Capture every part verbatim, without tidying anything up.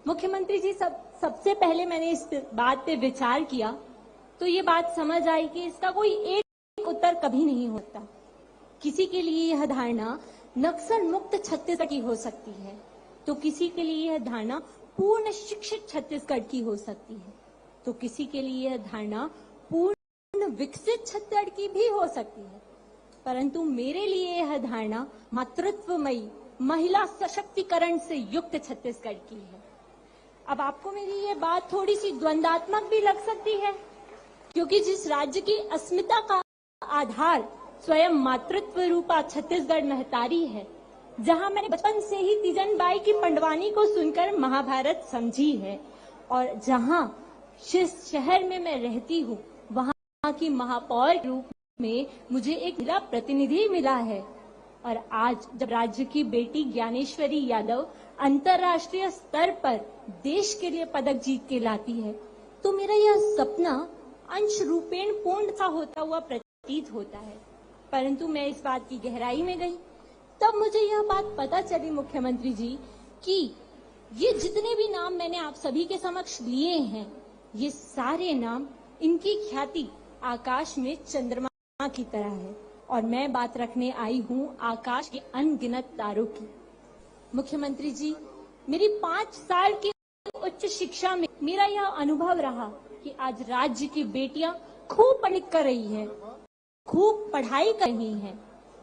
मुख्यमंत्री जी, सब सबसे पहले मैंने इस बात पे विचार किया तो ये बात समझ आई कि इसका कोई एक उत्तर कभी नहीं होता। किसी के लिए यह धारणा नक्सल मुक्त छत्तीसगढ़ की हो सकती है, तो किसी के लिए यह धारणा पूर्ण शिक्षित छत्तीसगढ़ की हो सकती है, तो किसी के लिए यह धारणा पूर्ण विकसित छत्तीसगढ़ की भी हो सकती है, परंतु मेरे लिए यह धारणा मातृत्वमयी महिला सशक्तिकरण से युक्त छत्तीसगढ़ की है। अब आपको मेरी ये बात थोड़ी सी द्वंदात्मक भी लग सकती है, क्योंकि जिस राज्य की अस्मिता का आधार स्वयं मातृत्व रूपा छत्तीसगढ़ महतारी है, जहां मैंने बचपन से ही तीजन बाई की पंडवानी को सुनकर महाभारत समझी है और जहां जिस शहर में मैं रहती हूँ, वहां की महापौर के रूप में मुझे एक महिला प्रतिनिधि मिला है। और आज जब राज्य की बेटी ज्ञानेश्वरी यादव अंतर्राष्ट्रीय स्तर पर देश के लिए पदक जीत के लाती है, तो मेरा यह सपना अंश रूपेण पूर्ण सा होता हुआ प्रतीत होता है। परंतु मैं इस बात की गहराई में गई, तब मुझे यह बात पता चली, मुख्यमंत्री जी, कि ये जितने भी नाम मैंने आप सभी के समक्ष लिए हैं, ये सारे नाम, इनकी ख्याति आकाश में चंद्रमा की तरह है। और मैं बात रखने आई हूँ आकाश के अनगिनत तारों की। मुख्यमंत्री जी, मेरी पांच साल की उच्च शिक्षा में मेरा यह अनुभव रहा कि आज राज्य की बेटियां खूब पढ़ लिख कर रही हैं, खूब पढ़ाई कर रही हैं,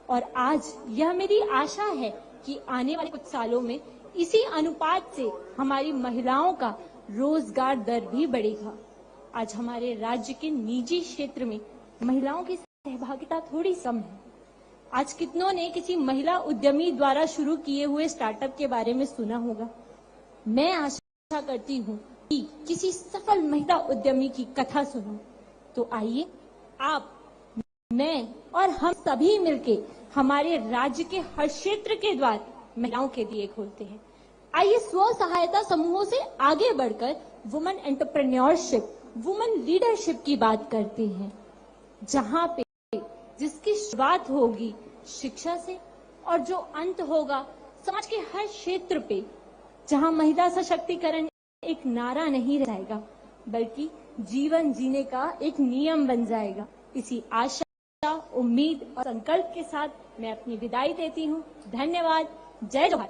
और आज यह मेरी आशा है कि आने वाले कुछ सालों में इसी अनुपात से हमारी महिलाओं का रोजगार दर भी बढ़ेगा। आज हमारे राज्य के निजी क्षेत्र में महिलाओं की सहभागिता थोड़ी कम है। आज कितनों ने किसी महिला उद्यमी द्वारा शुरू किए हुए स्टार्टअप के बारे में सुना होगा। मैं आशा करती हूँ कि किसी सफल महिला उद्यमी की कथा सुनो। तो आइए, आप, मैं और हम सभी मिलके हमारे राज्य के हर क्षेत्र के द्वार महिलाओं के लिए खोलते हैं। आइए, स्व सहायता समूहों से आगे बढ़कर वुमन एंटरप्रेन्योरशिप, वुमन लीडरशिप की बात करते हैं, जहां पे जिसकी शुरुआत होगी शिक्षा से और जो अंत होगा समाज के हर क्षेत्र पे, जहां महिला सशक्तिकरण एक नारा नहीं रह जाएगा, बल्कि जीवन जीने का एक नियम बन जाएगा। इसी आशा, उम्मीद और संकल्प के साथ मैं अपनी विदाई देती हूँ। धन्यवाद। जय जोहार।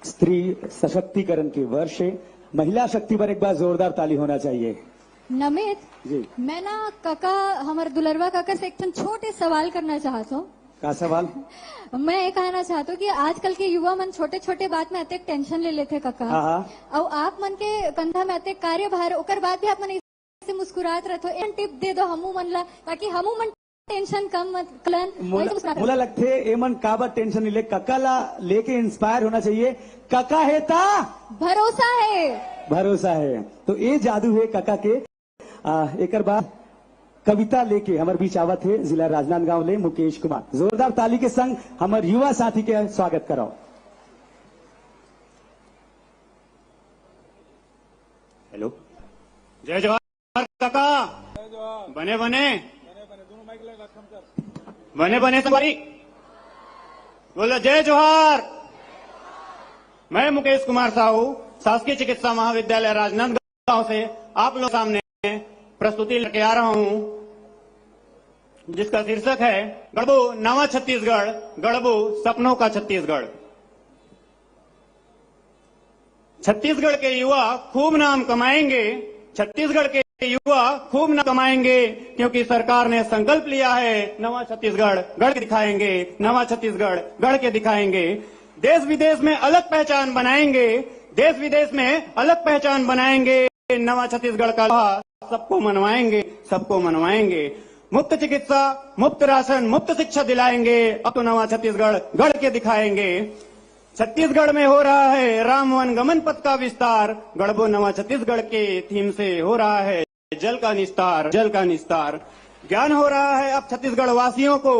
स्त्री सशक्तिकरण के वर्ष है। महिला शक्ति पर एक बार जोरदार ताली होना चाहिए। नमित, जी। मैं ना कका, हमर दुलरवा कका से एक ठन छोटे सवाल करना चाहत हूँ। का सवाल? मैं ये कहना चाहत हूँ कि आजकल के युवा मन छोटे-छोटे बात में अतेक टेंशन ले लेथे कका। हाँ, हाँ। अउ आप मन के कंधा में अतेक कार्यभार, ओकर बाद भी आप मन ऐसे मुस्कुरात रहत हो। एक टिप दे दो हमू मन ला, ताकि हमू मन टेंशन कम मत लन। मोला, ऐसे मुस्कुरात मोला रहत हो। लगथे ए मन काबर टेंशन नहीं ले, कका ला लेके इंस्पायर होना चाहिए। कका हे ता भरोसा है। भरोसा है, तो ए जादू है कका के। आ, एकर बाद कविता लेके हमर बीच आवत हे जिला राजनांदगांव ले मुकेश कुमार। जोरदार ताली के संग हमर युवा साथी के स्वागत कराओ। हेलो, जय जोहार काका। बने बने, बने बने संगवारी, बोलो जय जोहार। मैं मुकेश कुमार साहू, शासकीय चिकित्सा महाविद्यालय राजनांदगांव से आप लोग सामने प्रस्तुति लेके आ रहा हूं, जिसका शीर्षक है गढ़बो नवा छत्तीसगढ़, गढ़बो सपनों का छत्तीसगढ़। छत्तीसगढ़ के युवा खूब नाम कमाएंगे, छत्तीसगढ़ के युवा खूब नाम कमाएंगे, क्योंकि सरकार ने संकल्प लिया है नवा छत्तीसगढ़ गढ़ के दिखाएंगे, नवा छत्तीसगढ़ गढ़ के दिखाएंगे। देश विदेश में अलग पहचान बनाएंगे, देश विदेश में अलग पहचान बनाएंगे। नवा छत्तीसगढ़ का लोहा सबको मनवाएंगे, सबको मनवाएंगे। मुफ्त चिकित्सा, मुफ्त राशन, मुफ्त शिक्षा दिलाएंगे। अब तो नवा छत्तीसगढ़ गढ़ के दिखाएंगे। छत्तीसगढ़ में हो रहा है राम वन गमन पथ का विस्तार। गढ़बो नवा छत्तीसगढ़ के थीम से हो रहा है जल का निस्तार, जल का निस्तार। ज्ञान हो रहा है अब छत्तीसगढ़ वासियों को,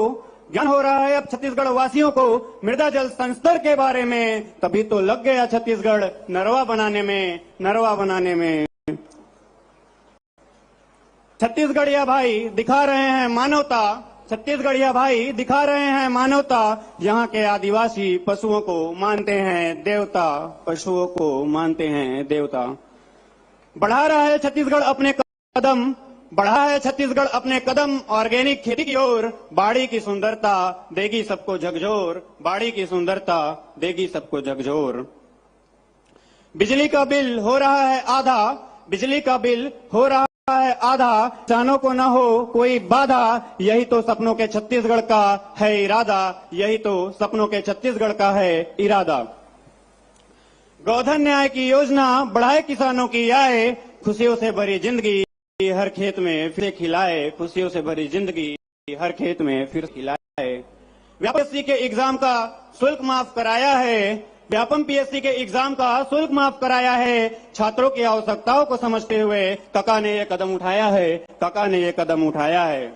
ज्ञान हो रहा है अब छत्तीसगढ़ वासियों को मृदा जल संस्तर के बारे में। तभी तो लग गया छत्तीसगढ़ नरवा बनाने में, नरवा बनाने में। छत्तीसगढ़िया भाई दिखा रहे हैं मानवता, छत्तीसगढ़िया भाई दिखा रहे हैं मानवता। यहाँ के आदिवासी पशुओं को मानते हैं देवता, पशुओं को मानते हैं देवता। बढ़ा रहा है छत्तीसगढ़ अपने कदम, बढ़ा है छत्तीसगढ़ अपने कदम ऑर्गेनिक खेती की ओर। बाड़ी की सुंदरता देगी सबको झकझोर, बाड़ी की सुंदरता देगी सबको झकझोर। बिजली का बिल हो रहा है आधा, बिजली का बिल हो रहा है आधा, किसानों को ना हो कोई बाधा। यही तो सपनों के छत्तीसगढ़ का है इरादा, यही तो सपनों के छत्तीसगढ़ का है इरादा। गौधन न्याय की योजना बढ़ाए किसानों की आय, खुशियों से भरी जिंदगी हर खेत में फिर खिलाए, खुशियों से भरी जिंदगी हर खेत में फिर खिलाए। व्यापम पीएससी के एग्जाम का शुल्क माफ कराया है, व्यापम पीएससी के एग्जाम का शुल्क माफ कराया है। छात्रों की आवश्यकताओं को समझते हुए काका ने यह कदम उठाया है, काका ने यह कदम उठाया है।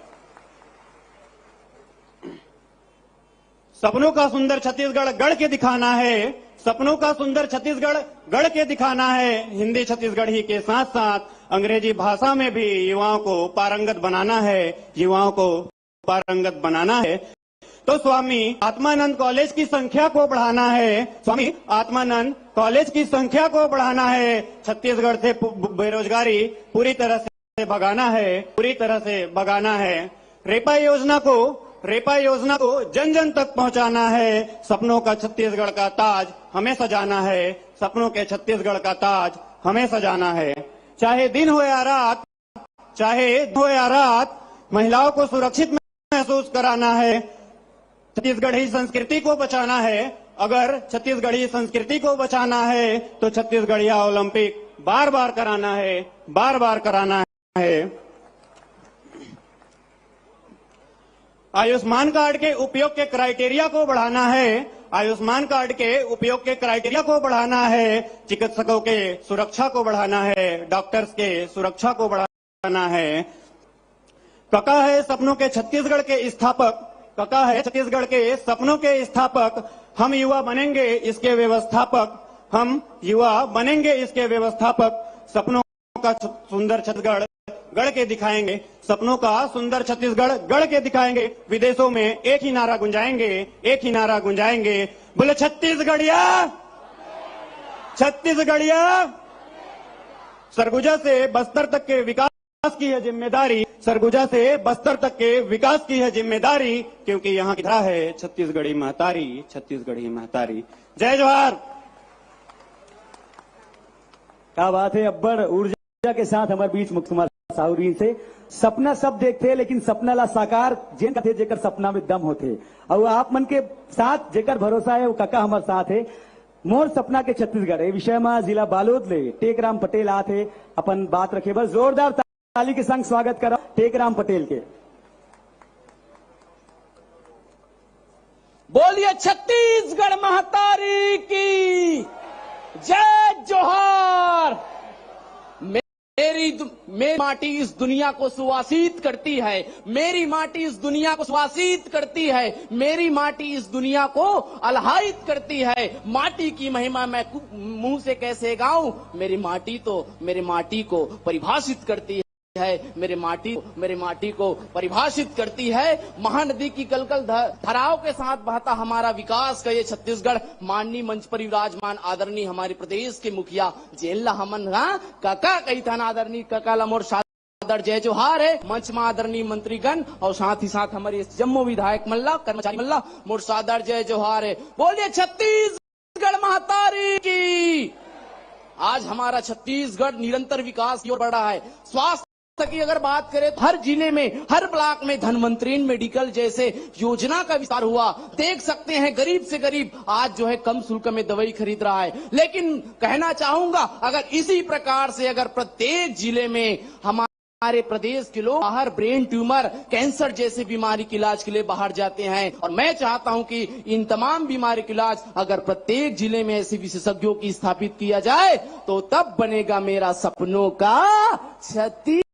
सपनों का सुंदर छत्तीसगढ़ गढ़ के दिखाना है, सपनों का सुंदर छत्तीसगढ़ गढ़ के दिखाना है। हिंदी छत्तीसगढ़ी के साथ साथ अंग्रेजी भाषा में भी युवाओं को पारंगत बनाना है, युवाओं को पारंगत बनाना है। तो स्वामी आत्मानंद कॉलेज की संख्या को बढ़ाना है, स्वामी आत्मानंद कॉलेज की संख्या को बढ़ाना है। छत्तीसगढ़ से पु-, बेरोजगारी पूरी तरह से भगाना है, पूरी तरह से भगाना है। रेपा योजना को, रेपा योजना को जन जन तक पहुंचाना है। सपनों का छत्तीसगढ़ का ताज हमें सजाना है, सपनों के छत्तीसगढ़ का ताज हमें सजाना है। चाहे दिन हो या रात, चाहे दिन हो या रात, महिलाओं को सुरक्षित महसूस कराना है। छत्तीसगढ़ी संस्कृति को बचाना है। अगर छत्तीसगढ़ी संस्कृति को बचाना है तो छत्तीसगढ़िया ओलंपिक बार बार कराना है, बार बार कराना है। आयुष्मान कार्ड के उपयोग के क्राइटेरिया को बढ़ाना है, आयुष्मान कार्ड के उपयोग के क्राइटेरिया को बढ़ाना है। चिकित्सकों के सुरक्षा को बढ़ाना है, डॉक्टर्स के सुरक्षा को बढ़ाना है। काका है सपनों के छत्तीसगढ़ के स्थापक, काका है छत्तीसगढ़ के सपनों के स्थापक। हम युवा बनेंगे इसके व्यवस्थापक, हम युवा बनेंगे इसके व्यवस्थापक। सपनों का छ-, सुंदर छत्तीसगढ़ गढ़ के दिखाएंगे, सपनों का सुंदर छत्तीसगढ़ गढ़ के दिखाएंगे। विदेशों में एक ही नारा गुंजाएंगे, एक ही नारा गुंजाएंगे, बोले छत्तीसगढ़िया, छत्तीसगढ़िया। सरगुजा से बस्तर तक के विकास की है जिम्मेदारी, सरगुजा से बस्तर तक के विकास की है जिम्मेदारी, क्योंकि यहाँ की धरा है छत्तीसगढ़ी महतारी, छत्तीसगढ़ी महतारी। जय जोहार। क्या बात है, अब्बड़ ऊर्जा के साथ हमारे बीच मुकुंद कुमार साहू जी से। सपना सब देखते हैं, लेकिन सपना ला साकार जेन करथे, जेकर सपना में दम होथे। और आप मन के साथ जेकर भरोसा है, वो काका हमारे साथ है। मोर सपना के छत्तीसगढ़, ये विषय में जिला बालोद ले टेकराम पटेल आत है, अपन बात रखे बर जोरदार ताली के संग स्वागत करा टेकराम पटेल के। बोलिए छत्तीसगढ़ महतारी की जय जोहार। मेरी दु-, मेरी माटी इस दुनिया को सुवासित करती है, मेरी माटी इस दुनिया को सुवासित करती है, मेरी माटी इस दुनिया को अलहाइत करती है। माटी की महिमा मैं कु-, मुंह से कैसे गाऊं? मेरी माटी तो, मेरी माटी को परिभाषित करती है, मेरे माटी, मेरे माटी को परिभाषित करती है। महानदी की कलकल ध-, धाराओं के साथ बहता हमारा विकास का ये छत्तीसगढ़। माननीय मंच पर विराजमान आदरणीय हमारे प्रदेश के मुखिया जेन ला हमन, हाँ, कका कहिथन, आदरणीय कका ला मोर सादर जय जोहार है। मंच में आदरणीय मंत्रीगण और साथ ही साथ हमारे जम्मो विधायक मन ला, कर्मचारी मन ला मोर सादर जय जोहार है। बोलिए छत्तीसगढ़ महतारी की। आज हमारा छत्तीसगढ़ निरंतर विकास की ओर बढ़ रहा है। स्वास्थ्य की अगर बात करें तो हर जिले में, हर ब्लॉक में धन्वंतरीन मेडिकल जैसे योजना का विस्तार हुआ। देख सकते हैं गरीब से गरीब आज जो है कम शुल्क में दवाई खरीद रहा है। लेकिन कहना चाहूंगा, अगर इसी प्रकार से अगर प्रत्येक जिले में हमारे प्रदेश के लोग बाहर ब्रेन ट्यूमर, कैंसर जैसे बीमारी के इलाज के लिए बाहर जाते हैं, और मैं चाहता हूं कि इन तमाम बीमारी के इलाज अगर प्रत्येक जिले में ऐसे विशेषज्ञों की स्थापित किया जाए, तो तब बनेगा मेरा सपनों का छत्तीसगढ़।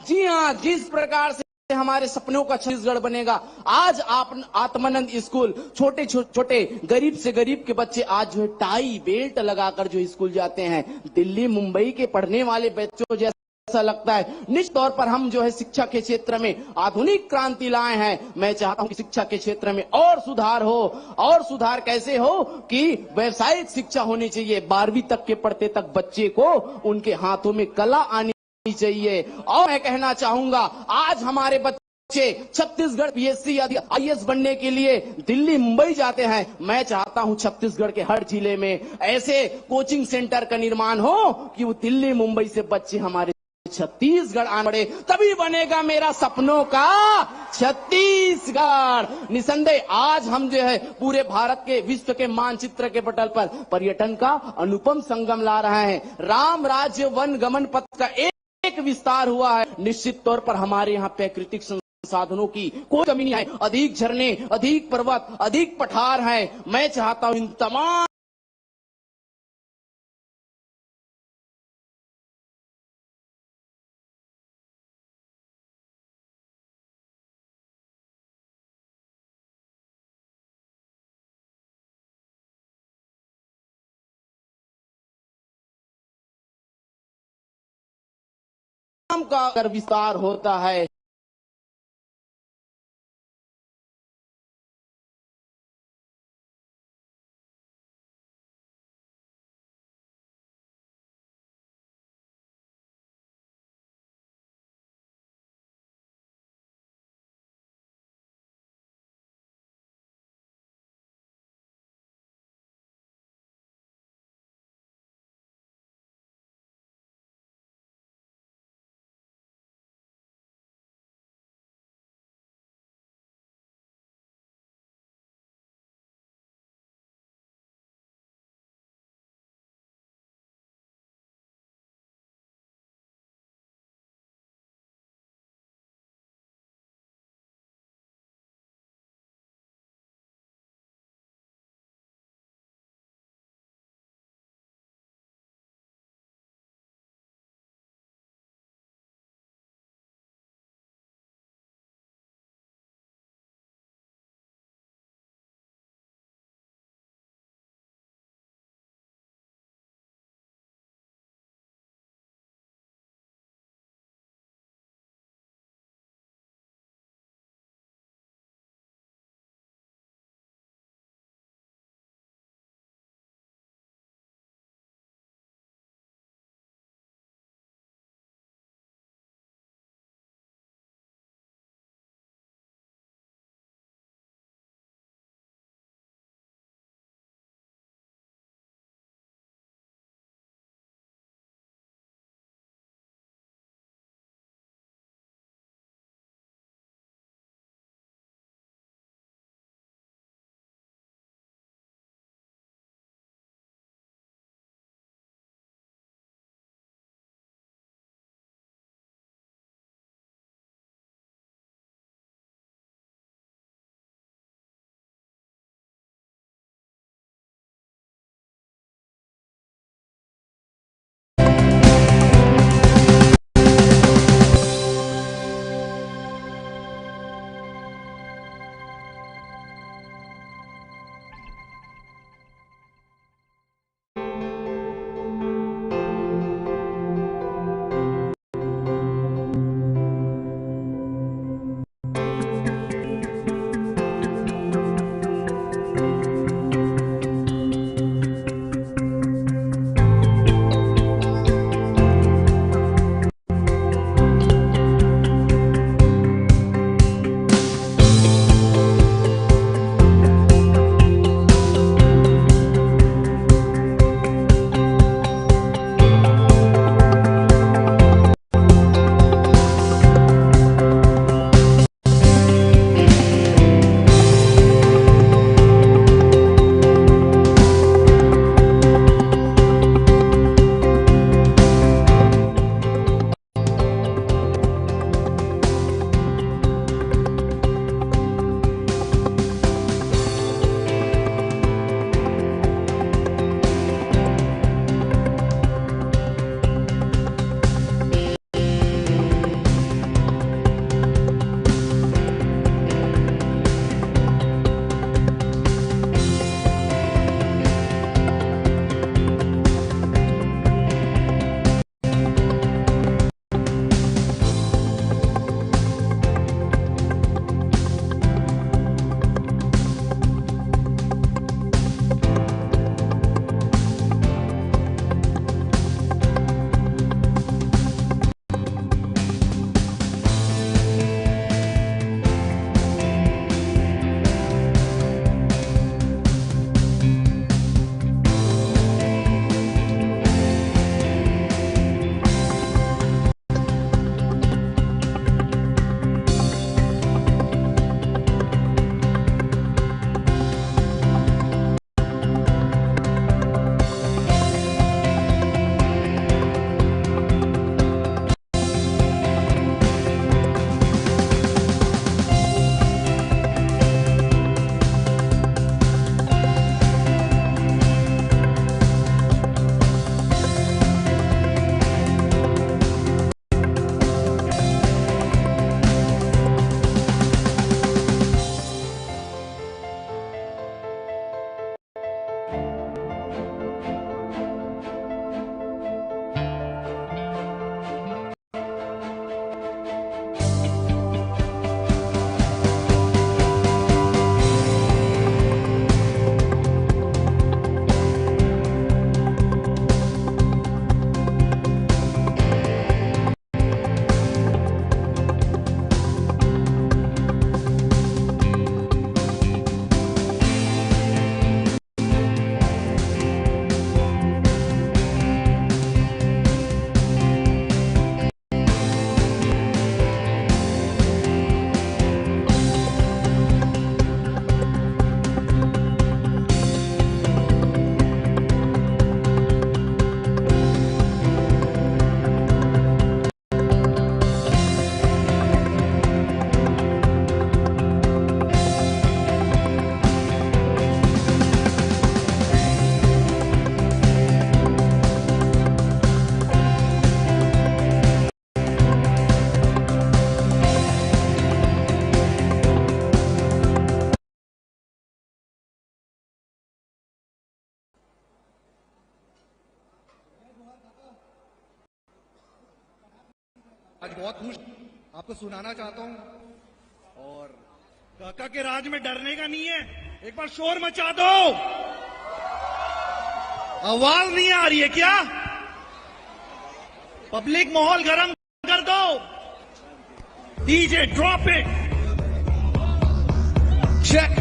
जी हां, जिस प्रकार से हमारे सपनों का छत्तीसगढ़ बनेगा। आज आप आत्मानंद स्कूल छोटे छो-, छोटे गरीब से गरीब के बच्चे आज जो है टाई बेल्ट लगाकर जो स्कूल जाते हैं। दिल्ली मुंबई के पढ़ने वाले बच्चों जैसे ऐसा लगता है। निश्चित तौर पर हम जो है शिक्षा के क्षेत्र में आधुनिक क्रांति लाए हैं। मैं चाहता हूं कि शिक्षा के क्षेत्र में और सुधार हो। और सुधार कैसे हो? कि व्यावसायिक शिक्षा होनी चाहिए। बारहवीं तक के पढ़ते तक बच्चे को उनके हाथों में कला आनी चाहिए। और मैं कहना चाहूंगा, आज हमारे बच्चे छत्तीसगढ़ पीएससी या आईएएस बनने के लिए दिल्ली मुंबई जाते हैं। मैं चाहता हूं छत्तीसगढ़ के हर जिले में ऐसे कोचिंग सेंटर का निर्माण हो कि वो दिल्ली मुंबई से बच्चे हमारे छत्तीसगढ़ आन पड़े, तभी बनेगा मेरा सपनों का छत्तीसगढ़। निसंदेह आज हम जो है पूरे भारत के, विश्व के मानचित्र के पटल पर पर्यटन का अनुपम संगम ला रहे हैं। राम राज्य वन गमन पथ का एक, एक विस्तार हुआ है। निश्चित तौर पर हमारे यहाँ प्राकृतिक संसाधनों की कोई कमी नहीं है। अधिक झरने, अधिक पर्वत, अधिक पठार हैं। मैं चाहता हूं इन तमाम का अगर विस्तार होता है। आज बहुत खुश, आपको सुनाना चाहता हूँ। और काका के राज में डरने का नहीं है, एक बार शोर मचा दो। आवाज नहीं आ रही है क्या? पब्लिक माहौल गर्म कर दो। DJ drop it. चेक।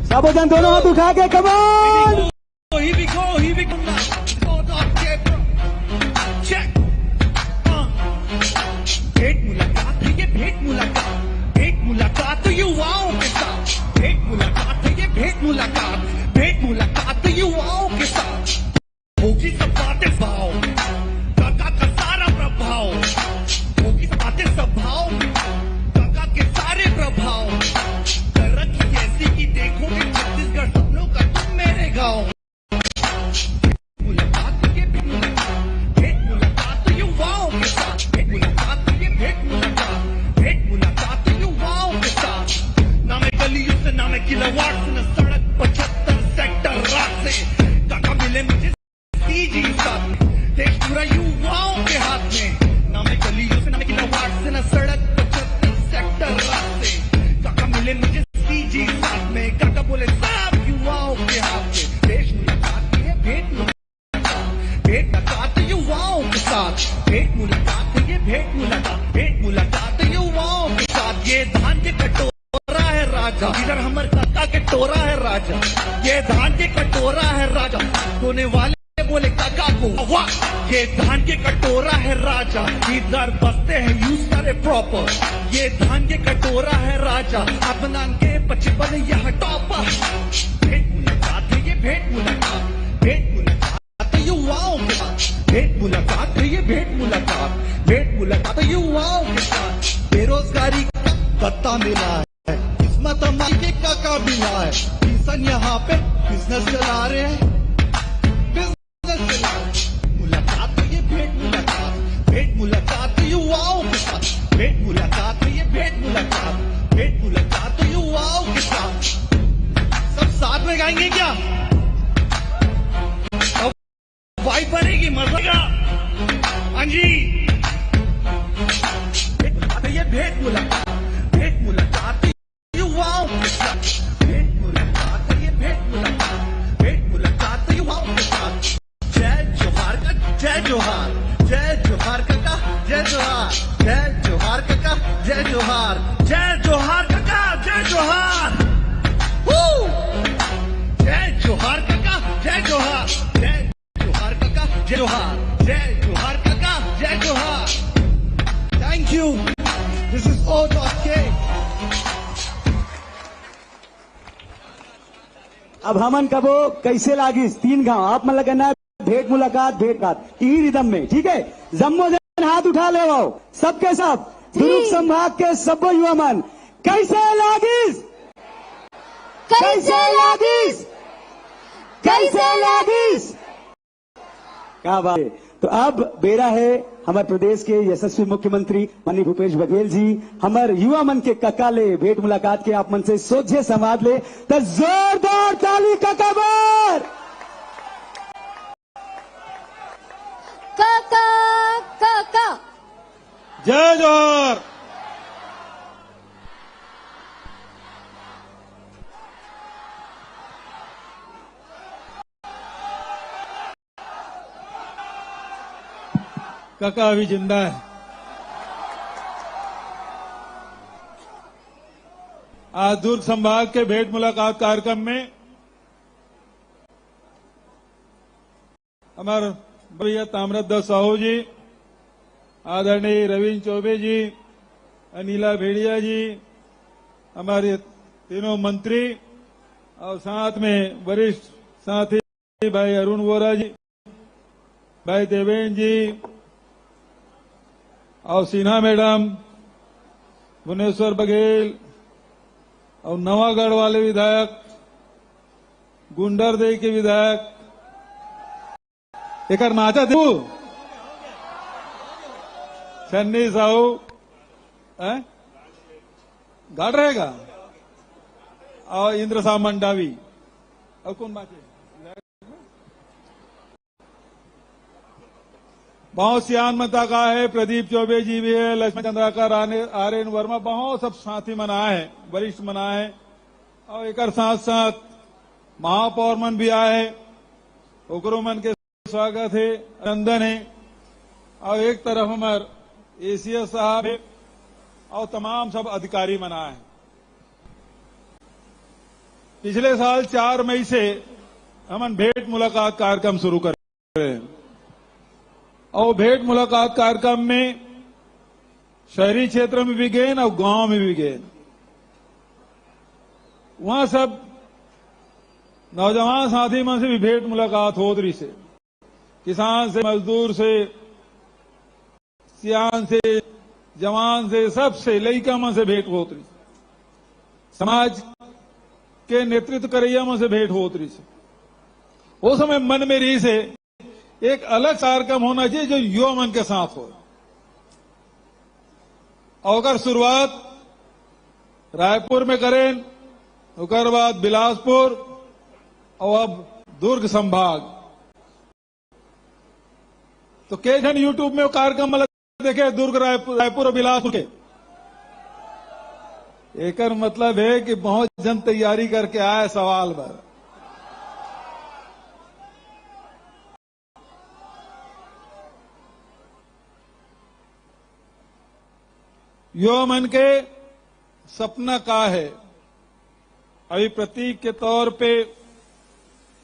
सब जन दोनों हाथ उठा के, come on. Here we go, here we go. Check. Uh. भेंट मुलाकात है ये, भेंट मुलाकात, भेंट मुलाकात युवाओं के साथ, भेंट मुलाकात है ये, भेंट मुलाकात, भेंट मुलाकात युवाओं के साथ। होगी सब बातें भाव, काका का सारा प्रभाव, होगी सब बातें सब भाव, काका के सारे प्रभाव। तरक्की ऐसी कि देखोगे छत्तीसगढ़, सपनों का तुम मेरे गाँव। मुलाकात ये भेंट मुलाकात, भेंट मुलाकात युवाओं के साथ, भेंट मुलाकात ये भेंट मुलाकात, भेंट मुलाकात युवाओं के साथ। ना मैं गलियों से, ना मैं किला वार्ड से, ना सड़क पचहत्तर सेक्टर रात से। काका मिले मुझे सीजी साथ में, देश पूरा युवाओं के हाथ में। ना मैं गलियों से, ना मैं किला वार्ड से, ना सड़क पचहत्तर सेक्टर रात से। काका मिले मुझे सीजी साथ में, काका बोले सब युवाओं के हाथ में। भेंट मुलाकात ये भेंट मुलाकात, भेंट मुलाकात युवाओं के साथ, भेंट मुलाकात ये भेंट मुलाकात, भेंट मुलाकात युवाओं के साथ। ये धान के कटोरा है राजा, इधर हमर काका के टोरा है राजा। ये धान के कटोरा है राजा, धोने वाले बोले काका को वाह। ये धान के कटोरा है राजा, इधर बसते हैं यूथ सारे प्रॉपर। ये धान के कटोरा है राजा, अदनान के पचपन यह टॉपर। भेंट मुलाकात है ये भेंट मुलाकात, भेंट मुलाकात युवाओं के साथ, भेंट मुलाकात है ये भेंट मुलाकात, भेंट मुलाकात युवाओं के साथ। बेरोजगारी का भत्ता मिला है, किस्मत हमारी के काका मिला है। किसान यहाँ पे बिजनेस चला रहे हैं, बिजनेस चला रहे हैं। मुलाकात है ये भेंट मुलाकात, भेंट मुलाकात युवाओं के साथ, भेंट मुलाकात है ये भेंट मुलाकात, भेंट मुलाकात युवाओं के साथ। सब साथ में गाएंगे क्या? वाइब बनेगी, मजा आएगा। हाँ जी, ये भेंट मुलाकात, भेंट मुलाकात युवाओं के साथ, भेंट मुलाकात, ये भेंट मुलाकात, भेंट मुलाकात युवाओं के साथ। जय जोहार का जय जोहार, जय जोहार काका जय जोहार, जय जोहार काका जय जोहार, जय जोहार काका जय जोहार। Woo! जय जोहार काका जय जोहार, जय जोहार काका जय जोहार, जय जोहार काका जय जोहार। Thank you. This is O dot K. अब हमन कबो कैसे लागिस तीन घाव, आप मन लगना भेंट मुलाकात, भेंट मुलाकात, इही रिदम में, ठीक है? जम्मो जन हाथ उठा लेवव, सबके सब, दुर्ग संभाग के सब्बो युवा मन, कैसे लागिस? कैसे लागिस? कैसे लागिस? क्या बात है। तो अब बेरा है हमर प्रदेश के यशस्वी मुख्यमंत्री माननीय भूपेश बघेल जी, हमर युवा मन के कका ले भेंट मुलाकात के, आप मन से सोझे संवाद ले, त जोरदार ताली कका बर। काका, काका। जय जोहार। काका अभी जिंदा है। आज दुर्ग संभाग के भेंट मुलाकात कार्यक्रम में हमर भैया ताम्रध्वज साहू जी, आदरणीय रविंद्र चौबे जी, अनिला भेड़िया जी, हमारे तीनों मंत्री और साथ में वरिष्ठ साथी भाई अरुण वोरा जी, भाई देवेंद्र जी और सिन्हा मैडम, भुवनेश्वर बघेल और नवागढ़ वाले विधायक, गुंडरदेही के विधायक, एकर माचा दे छन्नी साहू, हैं? गाड़ रहेगा और इंद्र साहब मंडावी और कौन बाचे? बहुत सियान मन तक आए हे, प्रदीप चौबे जी भी हे, लक्ष्मण चंद्राकर, आने-, आर एन वर्मा, बहुत सब साथी मन आए हे, वरिष्ठ मन आए हे। अउ एकर साथ-साथ महापौर मन भी आए हे, ओकरो मन के स्वागत हे, अभिनंदन हे। अउ एक तरफ हमर एसीएस साहब हे अउ तमाम सब अधिकारी मन आए हे। पिछले साल चार मई से हमन भेंट मुलाकात कार्यक्रम शुरू करे हे। अउ भेंट मुलाकात कार्यक्रम में शहरी क्षेत्र में भी गेन अउ गांव में भी गेन। वहां सब नौजवान साथी मन से भी भेंट मुलाकात होत रहिसे। किसान से, मजदूर से, सियान से, जवान से, सबसे, लइका मन से भेंट होत रहिसे। समाज के नेतृत्व करइया मन से भेंट होत रहिसे। ओ समय मन में रहिसे, एक अलग कार्यक्रम होना चाहिए जो युवा मन के साथ हो। अउ ओकर शुरुआत रायपुर में करेन, ओकर बाद बिलासपुर अउ अब दुर्ग संभाग। तो के झन YouTube में वो कार्यक्रम मन ला देखे, दुर्ग, रायपुर, रायपुर अउ बिलासपुर के? एकर मतलब हे कि बहुत झन तैयारी करके आए सवाल बर। युवा मन के सपना का हे? अभी प्रतीक के तौर पे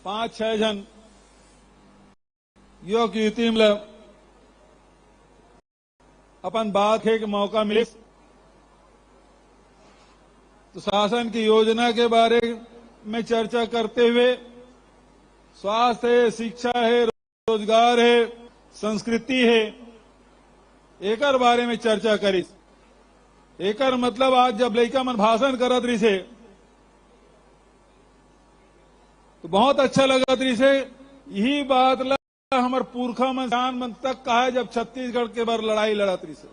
पांच छह झन युवक युवती मन ला अपन बात कहे के मौका मिलिस। तो शासन की योजना के बारे में चर्चा करते हुए स्वास्थ्य हे, शिक्षा हे, रोजगार हे, संस्कृति हे, एकर बारे में चर्चा करिस। एकर मतलब आज जब लइका मन भाषण करत रहिसे, तो बहुत अच्छा लगत रहिसे। यही बात ला हमर पुरखा मन, सियान मन तक कहा हे, जब छत्तीसगढ़ के बर लड़ाई लड़त रहिसे।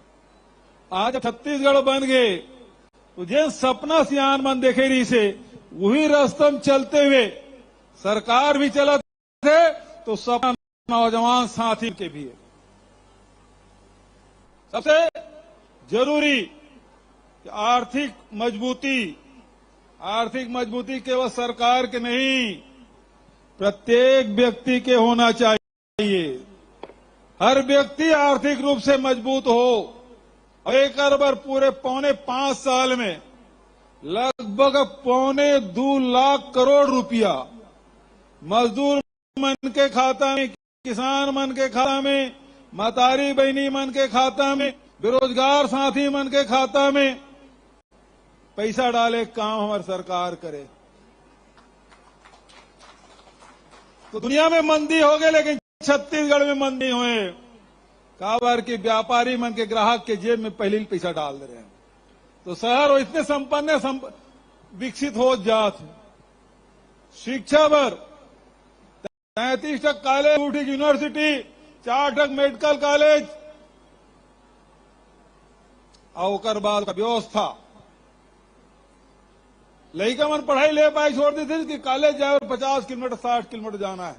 आज छत्तीसगढ़ बन गे, तो जेन सपना सियान मन देखे रहिसे, वही रस्ता में चलते हुए सरकार भी चलत हे, तो सपना नौजवान साथी के भी हे। सबसे जरूरी कि आर्थिक मजबूती, आर्थिक मजबूती केवल सरकार के नहीं, प्रत्येक व्यक्ति के होना चाहिए। हर व्यक्ति आर्थिक रूप से मजबूत हो। अउ एकर बर पूरे पौने पांच साल में लगभग पौने दू लाख करोड़ रुपया मजदूर मन के खाता में, किसान मन के खाता में, मतारी बहिनी मन के खाता में, बेरोजगार साथी मन के खाता में पैसा डाले काम हमर सरकार करे। तो दुनिया में मंदी हो गे, लेकिन छत्तीसगढ़ में मंदी होए, काबर कि व्यापारी मन के, ग्राहक के जेब में पहिली पैसा डाल दे रहे हैं। तो शहर इतने संपन्न हे, संप-, विकसित हो जात हे। शिक्षा बर तैंतीस ठक कॉलेज, दू ठक यूनिवर्सिटी, चार ठक मेडिकल कॉलेज, अउ ओकर बाद का व्यवस्था। लइका मन पढ़ाई ले पाए, छोड़ देथे कि कॉलेज जाए बर पचास किलोमीटर, साठ किलोमीटर जाना हे।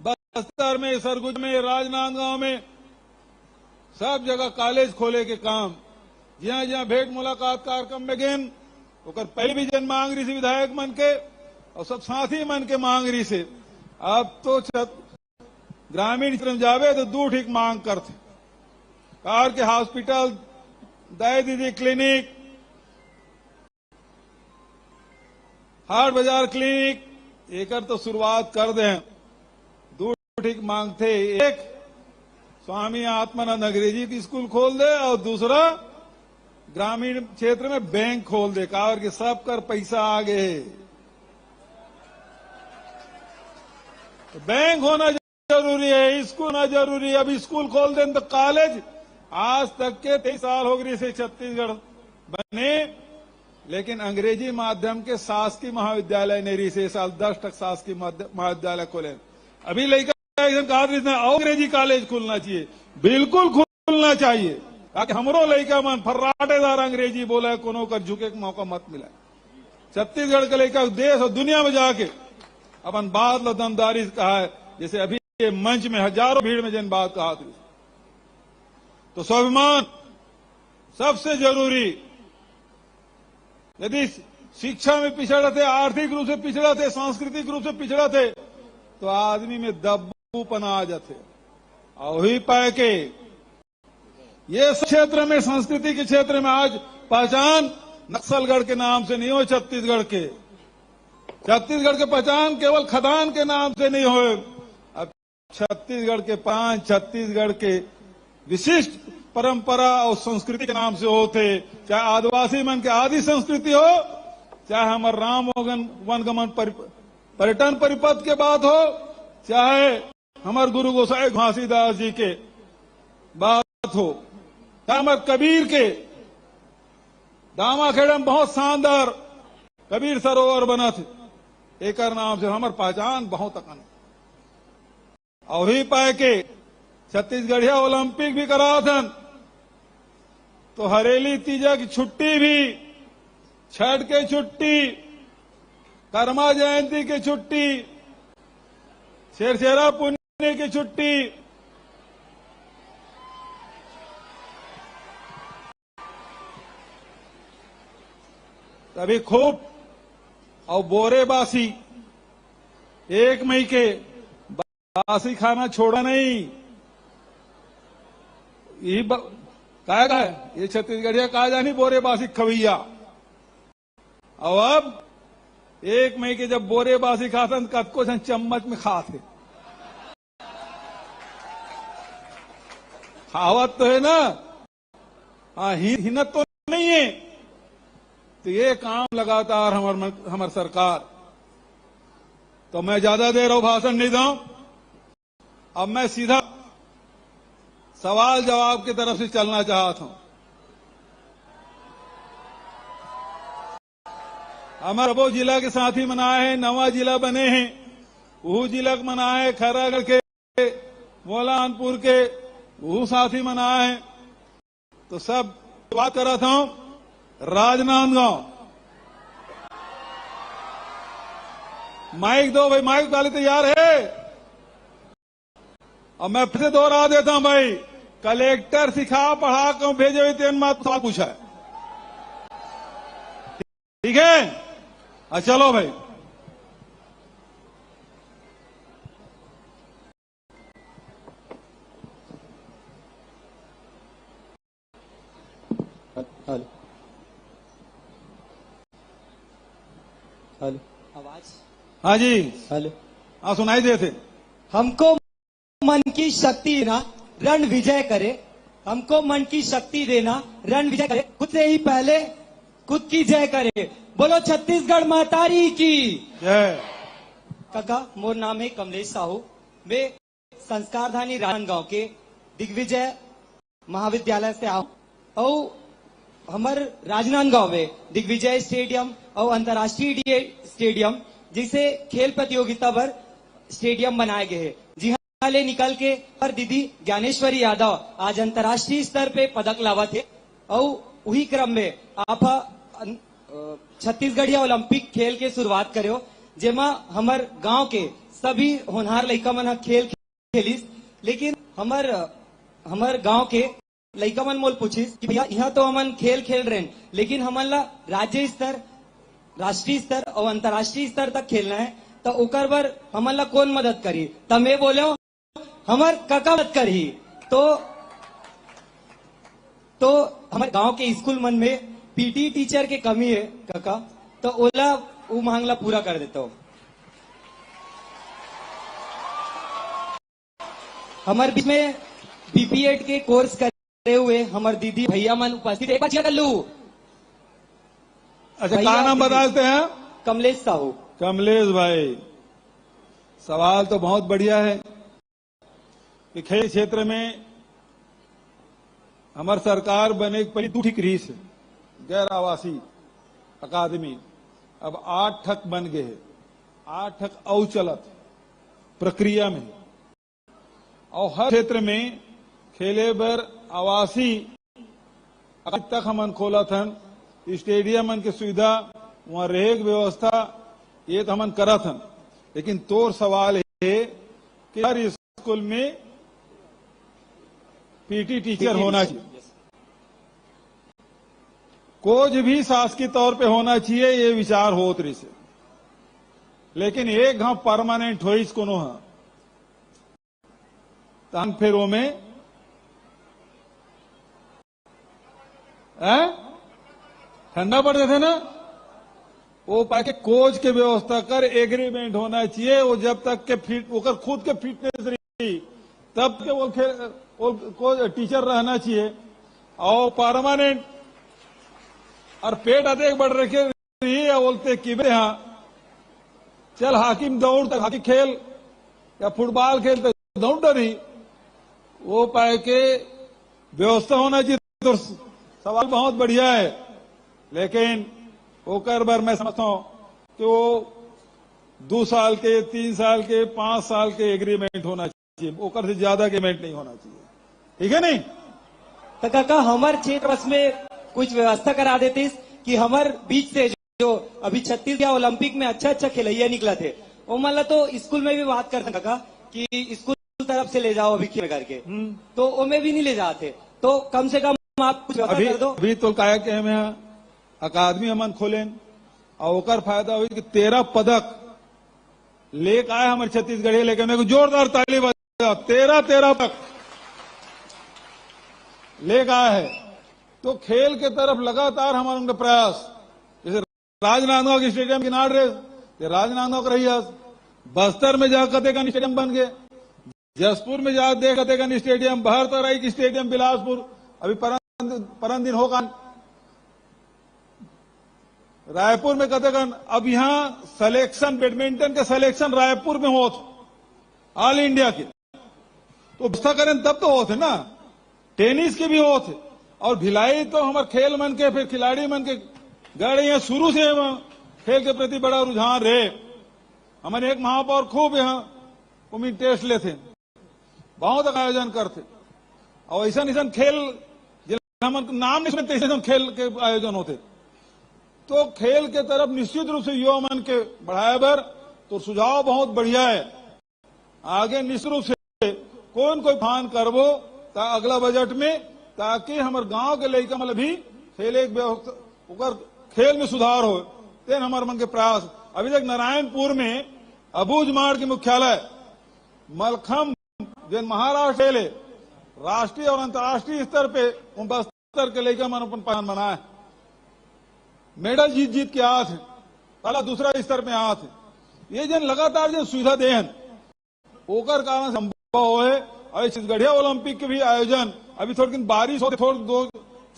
बस्तर में, सरगुजा में, राजनांदगांव में, सब जगह कॉलेज खोले के काम, जिहां जिहां भेंट मुलाकात कार्यक्रम में गेन, ओकर पहले भी जेन मांग रहिसे विधायक मन के अउ सब साथी मन के मांग रहिसे। अब तो छत-, ग्रामीण क्षेत्र में जाबे तो दू ठीक मांग करथे, कार के हॉस्पिटल, दाई दीदी क्लिनिक, हाट बाजार क्लिनिक, एकर तो शुरुआत कर दे। दू ठीक मांगथे, एक स्वामी आत्मानंद अंग्रेजी की स्कूल खोल दे अउ दूसरा ग्रामीण क्षेत्र में बैंक खोल दे, काबर कि सबकर पैसा आ गे हे। तो बैंक होना जरूरी हे, स्कूल होना जरूरी हे। अब स्कूल खोल देन तो कॉलेज, आज तक के तेईस साल हो गे रहिसे छत्तीसगढ़ बने, लेकिन अंग्रेजी माध्यम के शासकीय महाविद्यालय नहीं रहिसे। ए साल दस ठक शासकीय माध्य-, महाविद्यालय खोले। अभी लइका एक झन कहत रहिस ना, अंग्रेजी कॉलेज खुलना चाहिए, बिल्कुल खुलना चाहिए, ताकि हमरो लइका मन फर्राटेदार अंग्रेजी बोले, कोनो कर झुके के मौका मत मिले। छत्तीसगढ़ के लइका देश अउ दुनिया में जाके अपन बात ला दमदारी से कहा हे। जैसे अभी के मंच में हजारों भीड़ में जेन बात कहा थी। तो स्वाभिमान सबसे जरूरी। यदि शिक्षा में पिछड़त हे, आर्थिक रूप से पिछड़त हे, सांस्कृतिक रूप से पिछड़त हे, तो आदमी में दब्बूपना आ जाथे। अउ वही पाए के ये क्षेत्र में, संस्कृति के क्षेत्र में आज पहचान नक्सलगढ़ के नाम से नहीं हो, छत्तीसगढ़ के, छत्तीसगढ़ के पहचान केवल खदान के नाम से नहीं हो। अब छत्तीसगढ़ के पहचान छत्तीसगढ़ के विशिष्ट परंपरा अउ संस्कृति के नाम से होथे, चाहे आदिवासी मन के आदि संस्कृति हो, चाहे हमर राम वगन-, वनगमन परि-, पर्यटन परिपथ के बात हो, चाहे हमर गुरु गोसाई घासीदास जी के बात हो, चाहे हमर कबीर के, दामाखेड़ा में बहुत शानदार कबीर सरोवर बनत हे, एकर नाम से हमर पहचान बहुत अकन। अउ वही पाए के छत्तीसगढ़िया ओलंपिक भी करात हन, तो हरेली तीजा की छुट्टी भी, छठ के छुट्टी, करमा जयंती की छुट्टी, छेरछेरा पुन्नी की छुट्टी, तभी खूब अउ बोरे बासी एक मई के बासी खाना छोड़ा नहीं। यही ब-, काय काय ये छत्तीसगढ़िया का जानी बोरे बासी खवैया। अउ अब एक मई के जब बोरे बासी खाथन, कतको झन चम्मच में खाथे। खावत तो हे ना, हाँ, हि-, हिनत तो नहीं हे। तो ये काम लगातार हमर मन-, हमर सरकार। तो मैं ज्यादा देर अउ भाषण नहीं दूं, अब मैं सीधा सवाल जवाब की तरफ से चलना चाहत हूं। हमर सबो जिला के साथी मन आए हे, नवा जिला बने हे, उहू जिला के मन आए हे, खैरागढ़ के, मौलानपुर के, उहू साथी मन आए हे। तो सब बात करत हूं, राजनांदगांव। माइक दो भाई, माइक वाले तैयार हे? अब मैं फिर से दोहरा देता हूं भाई, कलेक्टर सिखा पढ़ा के भेजे हुए तेन मात्र सवाल पूछा है, ठीक है? हाँ, चलो भाई। Hello, hello. आवाज? हाँ जी। हेलो। हाँ, सुनाई देथे। हमको मन की शक्ति देना, रण विजय करे। हमको मन की शक्ति देना, रण विजय करे। खुद से ही पहले खुद की जय करे। बोलो छत्तीसगढ़ महतारी की। जय। काका, मोर नाम है कमलेश साहू। मैं संस्कारधानी राजनांदगांव के दिग्विजय महाविद्यालय से आऊं। अउ हमर राजनांदगांव में दिग्विजय स्टेडियम अउ अंतर्राष्ट्रीय डीए स्टेडियम जैसे खेल प्रतियोगिता बर स्टेडियम बनाए गए हैं। जिहां ले निकल के पर दीदी ज्ञानेश्वरी यादव आज अंतर्राष्ट्रीय स्तर पे पदक लावत हे। अउ उही क्रम में आप ह अन-, अ, छत्तीसगढ़िया ओलंपिक खेल के शुरुआत करे हो, जेमा हमर गांव के सभी होनहार लइका मन ह खेल खेलिस, लेकिन हमर, हमर गांव के लइका मन मोल पूछिस कि भैया, इहां तो हमन खेल खेल रहे हैं, लेकिन हमन ला राज्य स्तर, राष्ट्रीय स्तर और अंतर्राष्ट्रीय स्तर तक खेलना है, तो ओकर बर हमन ला कौन मदद करी? त मैं बोले, हमर कका मदद करही। तो, तो हमर गांव के स्कूल मन में पीटी टीचर के कमी है कका, तो ओला, वो मांग ला पूरा कर देता हूँ। हमर बीच में बीपीएड के कोर्स करे हुए हमर दीदी भैया मन उपस्थित हे, एक बार cheer कर लू। अच्छा, भैया का नाम दीदी। बता देते हैं? कमलेश साहू। कमलेश भाई, सवाल तो बहुत बढ़िया है कि खेल क्षेत्र में हमर सरकार बने के पहले दू ठिक रहिस हे गैर आवासीय अकादमी, अब आठ ठक बन गए हे, आठ ठक अउ चलत प्रक्रिया में, अउ हर क्षेत्र में खेले बर आवासीय अकादमी तक हमन खोलत हन, स्टेडियम मन के सुविधा, वहां रहे के व्यवस्था, ये तो हमन करत हन। लेकिन तोर सवाल हे कि हर स्कूल में पीटी टीचर होना चाहिए, कोच भी शासकीय तौर पे होना चाहिए, ये विचार होत रहिसे। लेकिन एक घांव परमानेंट होइस कोनो ह, तहां फेर ओमे, हैं? ठंडा पड़ जाथे ना। वो पाके कोच के व्यवस्था कर, एग्रीमेंट होना चाहिए। वो जब तक के फिट, ओकर खुद के फिटनेस रही, तब के वो खेल, वो कोच, टीचर रहना चाहिए। और परमानेंट, और पेट अतेक बढ़ रखे रही है, बोलते कि बे हाँ, चल हॉकी में दौड़, तक हॉकी खेल या फुटबॉल खेल, तो दौड़ डरी। वो पाए के व्यवस्था होना चाहिए। तो सवाल बहुत बढ़िया है, लेकिन ओकर बर मैं समझता हूँ कि वो दो साल के, तीन साल के, पांच साल के एग्रीमेंट होना चाहिए, ओकर से ज्यादा एग्रीमेंट नहीं होना चाहिए। ठीक है नहीं? तो काका, हमर क्षेत्र बस में कुछ व्यवस्था करा देतिस कि हमर बीच से जो अभी छत्तीसगढ़ ओलंपिक में अच्छा अच्छा खिलैया निकलत हे, ओमन ला तो स्कूल में भी बात कर सकत काका कि स्कूल तरफ से ले जाओ अभी खेल करके, हम्म। तो ओमे भी नहीं ले जात हे। तो कम से कम आप कुछ व्यवस्था अभी, कर दो। अभी तो काय के हम यहाँ अकादमी हमन खोलेन और ओकर फायदा हुई कि तेरह पदक लेके आए हमर छत्तीसगढ़िया, लेकिन मेरे को जोरदार ताली बजाओ, तेरह, तेरह पदक लेके आए हैं। तो खेल के तरफ लगातार हमारे उनके प्रयास, जैसे राजनांदगांव के स्टेडियम किनारे रहे, ते राजनांदगांव के रही हस। बस्तर में जा कतेकन स्टेडियम बन गए, जसपुर में जा देख कतेकन स्टेडियम, बहरतराई की स्टेडियम बिलासपुर, अभी परन, परन दिन होगा रायपुर में कतेकन। अब यहाँ सिलेक्शन, बैडमिंटन के सिलेक्शन रायपुर में होत, ऑल इंडिया के। तो व्यवस्था करें तब तो होत हे ना, टेनिस के भी होत हे। और भिलाई तो हमर खेल मन के, फिर खिलाड़ी मन के गढ़, यहाँ शुरू से हम खेल के प्रति बड़ा रुझान रहे। हमन एक महापौर खूब यहाँ उमिन टेस्ट लेथे, बहुत आयोजन करथे, और ऐसा ऐसा खेल, जिला हमन नाम नहीं सुनते, ऐसे खेल के आयोजन होथे। तो खेल के तरफ निश्चित रूप से युवा मन के बढ़ाए बर तो सुझाव बहुत बढ़िया है। आगे निश्चित रूप से कोन कोई फान करबो ता अगला बजट में, ताकि हमर गांव के लइका मन भी खेले के व्यवस्था, ओकर खेल में सुधार हो, तेन हमर मन के प्रयास। अभी तक नारायणपुर में अबूझमाड़ के मुख्यालय मलखम, जेन महाराष्ट्र ले राष्ट्रीय और अंतर्राष्ट्रीय स्तर पे उन बस्तर के लइका मन अपन पहचान बनाए, मेडल जीत जीत के आत हे, पहला दूसरा स्तर में आत हे। ये जेन लगातार जेन सुविधा देन, ओकर कारण संभव होए। और छत्तीसगढ़िया ओलंपिक के भी आयोजन, अभी थोड़े दिन बारिश होते, थोड़े दो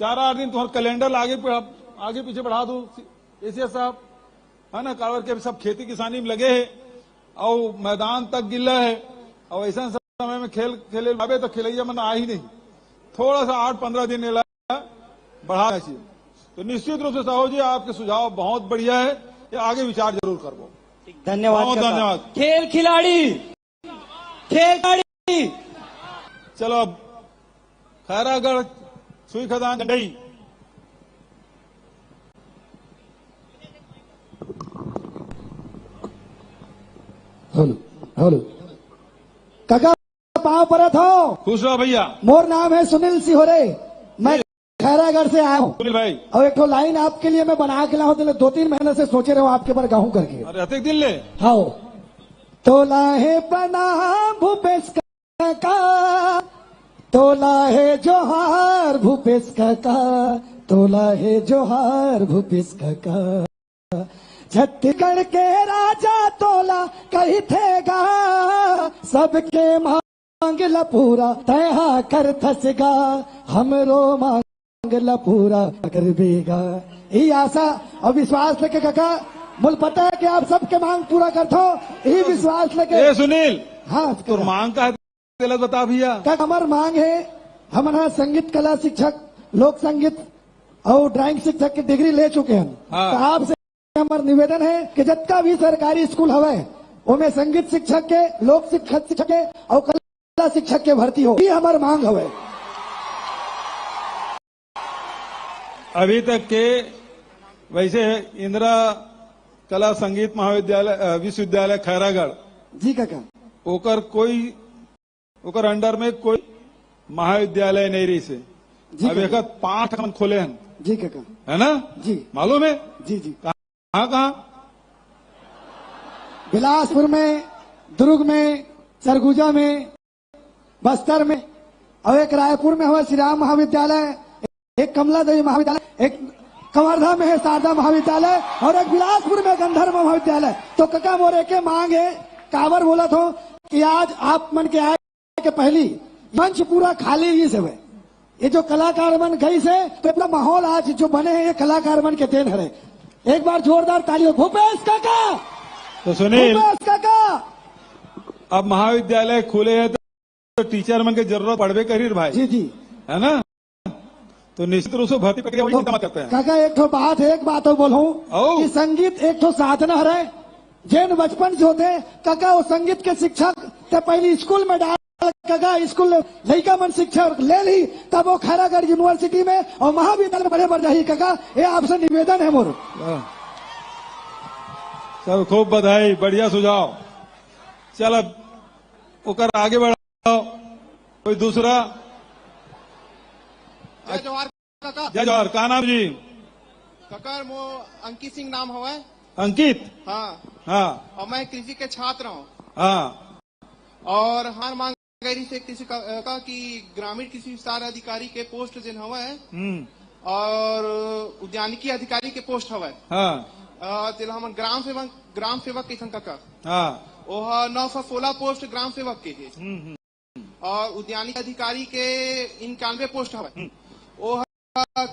चार आठ दिन तुम्हारा कैलेंडर आगे पीछे बढ़ा दो एसीएस साहब, है ना, काबर के अभी सब खेती किसानी में लगे हैं और मैदान तक गिल्ला है। और ऐसा समय में खेल खेले लाबे तो खिलैया मन आ ही नहीं, थोड़ा सा आठ पंद्रह दिन एला बढ़ाना चाहिए। तो निश्चित रूप से साहू जी, आपके सुझाव बहुत बढ़िया है, ये आगे विचार जरूर करबो। धन्यवाद बहुत काका। धन्यवाद। खेल खिलाड़ी, खेल खिलाड़ी। चलो अब खैरागढ़ सुई खदान गंडई। Hello, hello. काका, पाँव परत हो। खुश रहो भैया। मोर नाम है सुनील सिहोरे, मैं खैरागढ़ से आया हूँ। सुनील भाई। और एक ठो लाइन आपके लिए मैं बना के लाऊं, तो दो तीन महीने से सोचे रहो आपके ऊपर गाऊं करके। अरे, अतेक दिन ले। हाँ। तोला हे प्रणाम भूपेश काका, तोला हे जोहार भूपेश काका, तोला हे जोहार भूपेश काका। छत्तीसगढ़ के राजा तोला कहिथे गा, सबके मांग ला पूरा तैहा करथस गा, हमरो मांग ला पूरा करबे गा। यही आशा और विश्वास लेके काका, मुझे पता है कि आप सबके मांग पूरा करथो, यही विश्वास लेके। ए सुनील, हाँ, तोर मांग का तेला बता भैया। का हमर मांग है, हमन हा संगीत कला शिक्षक, लोक संगीत और ड्राइंग शिक्षक की डिग्री ले चुके हैं। हाँ। तो आपसे हमर निवेदन है कि जतका भी सरकारी स्कूल हवे, ओमे संगीत शिक्षक के, लोक शिक्षक, शिक्षक के और कला शिक्षक के भर्ती हो, ये हमर मांग हवे। अभी तक के वैसे इंदिरा कला संगीत महाविद्यालय, अ, विश्वविद्यालय खैरागढ़, जी काका। ओकर कोई ओकर अंडर में कोई महाविद्यालय नहीं रहिस हे। जी अब काका। एक पांच ठन खोले हन, जी काका। है ना? जी। मालूम है? जी, जी। कहाँ, कहाँ? बिलासपुर में, दुर्ग में, सरगुजा में, बस्तर में, और एक रायपुर में हवय श्री राम महाविद्यालय, एक कमला देवी महाविद्यालय, एक कवर्धा में है शारदा महाविद्यालय, और एक बिलासपुर में गंधर्व महाविद्यालय। तो कका मोर एके मांग है, काबर बोलत हो कि आज आप मन के आए के पहली मंच पूरा खाली ही से हुए। ये जो कलाकार मन गई से, तो पूरा माहौल आज जो बने हैं, ये कलाकार मन के देन हरे। एक बार जोरदार ताली हो, भूपेश काका। तो सुनील, भूपेश काका। अब महाविद्यालय खुले हैं, तो टीचर मन के जरूरत पड़बे करी रे भाई, जी, जी। है ना? तो निश्चित रूप से भर्ती प्रक्रिया वही तो चिंता मत करते हैं। काका, एक ठो बात, एक बात और बोलूं आओ। कि संगीत एक ठो साधना हरे, जेन बचपन से होते, काका, वो संगीत के शिक्षक ते पहले स्कूल में डाल, काका, स्कूल लइका मन शिक्षा ले ली, तब वो खैरागढ़ यूनिवर्सिटी में और महाविद्यालय में पढ़े बर जाही, काका, ये आपसे निवेदन है मोर। वाह। चल, खूब बधाई, बढ़िया सुझाव। चल, अब ओकर आगे बढ़ाओ, कोई दूसरा? जय जोहार काका। जय जोहार, का नाम जी? काका, मो अंकित सिंह नाम हवय। अंकित? हाँ। हाँ। और मैं कृषि के छात्र हूँ। हाँ। और हार मांग गई से कृषि का, का कि ग्रामीण कृषि विस्तार अधिकारी के पोस्ट जेन हवय हम्म। और उद्यानिकी अधिकारी के पोस्ट हवय। हाँ। अ, तेला हमन ग्राम सेवक, ग्राम सेवक कहिथन काका। हाँ। ओह नौ सौ सोलह पोस्ट ग्राम सेवक के हे। हम्म, हम्म। और उद्यानिक अधिकारी के इक्यानवे पोस्ट हवय। हम्म। ओह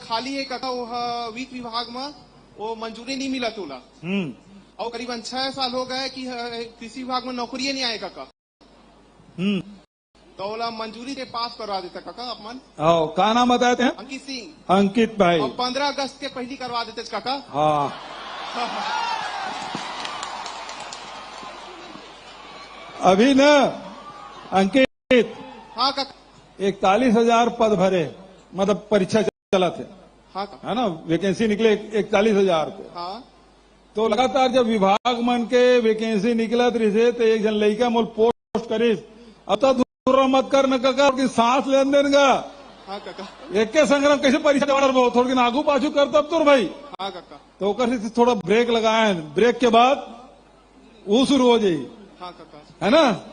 खाली हे काका, ओह वित्त विभाग म वो मंजूरी नहीं मिला तोला। हम्म। और करीबन छह साल हो गए कि ह-, कृषि विभाग में नौकरी नहीं आए काका। हम्म। तो ओला मंजूरी से पास करवा देता काका आप मन। आओ, का नाम बताए थे? अंकित सिंह। अंकित भाई। और पन्द्रह अगस्त के पहली करवा देते काका। हाँ। अभी ना अंकित, हाँ काका। इकतालीस हजार पद भरे, मतलब परीक्षा चलत हे। हाँ काका। है ना, वैकेंसी निकले इकतालीस हजार के। हाँ। तो लगातार जब विभाग मन के वैकेंसी निकलत रहिसे, तो एक झन लइका मोल पोस्ट करिस, अब तो दूर मत कर न काका, कि सांस लेन देन गा। हाँ काका। एके संग कैसे परीक्षा देवाना रहो, थोड़ी दिन आगू पाछू कर तब तोर भाई। हाँ काका। तो ओकर से थोड़ा ब्रेक लगाए हैं, ब्रेक के बाद वो शुरू हो जाई। हाँ काका। है ना?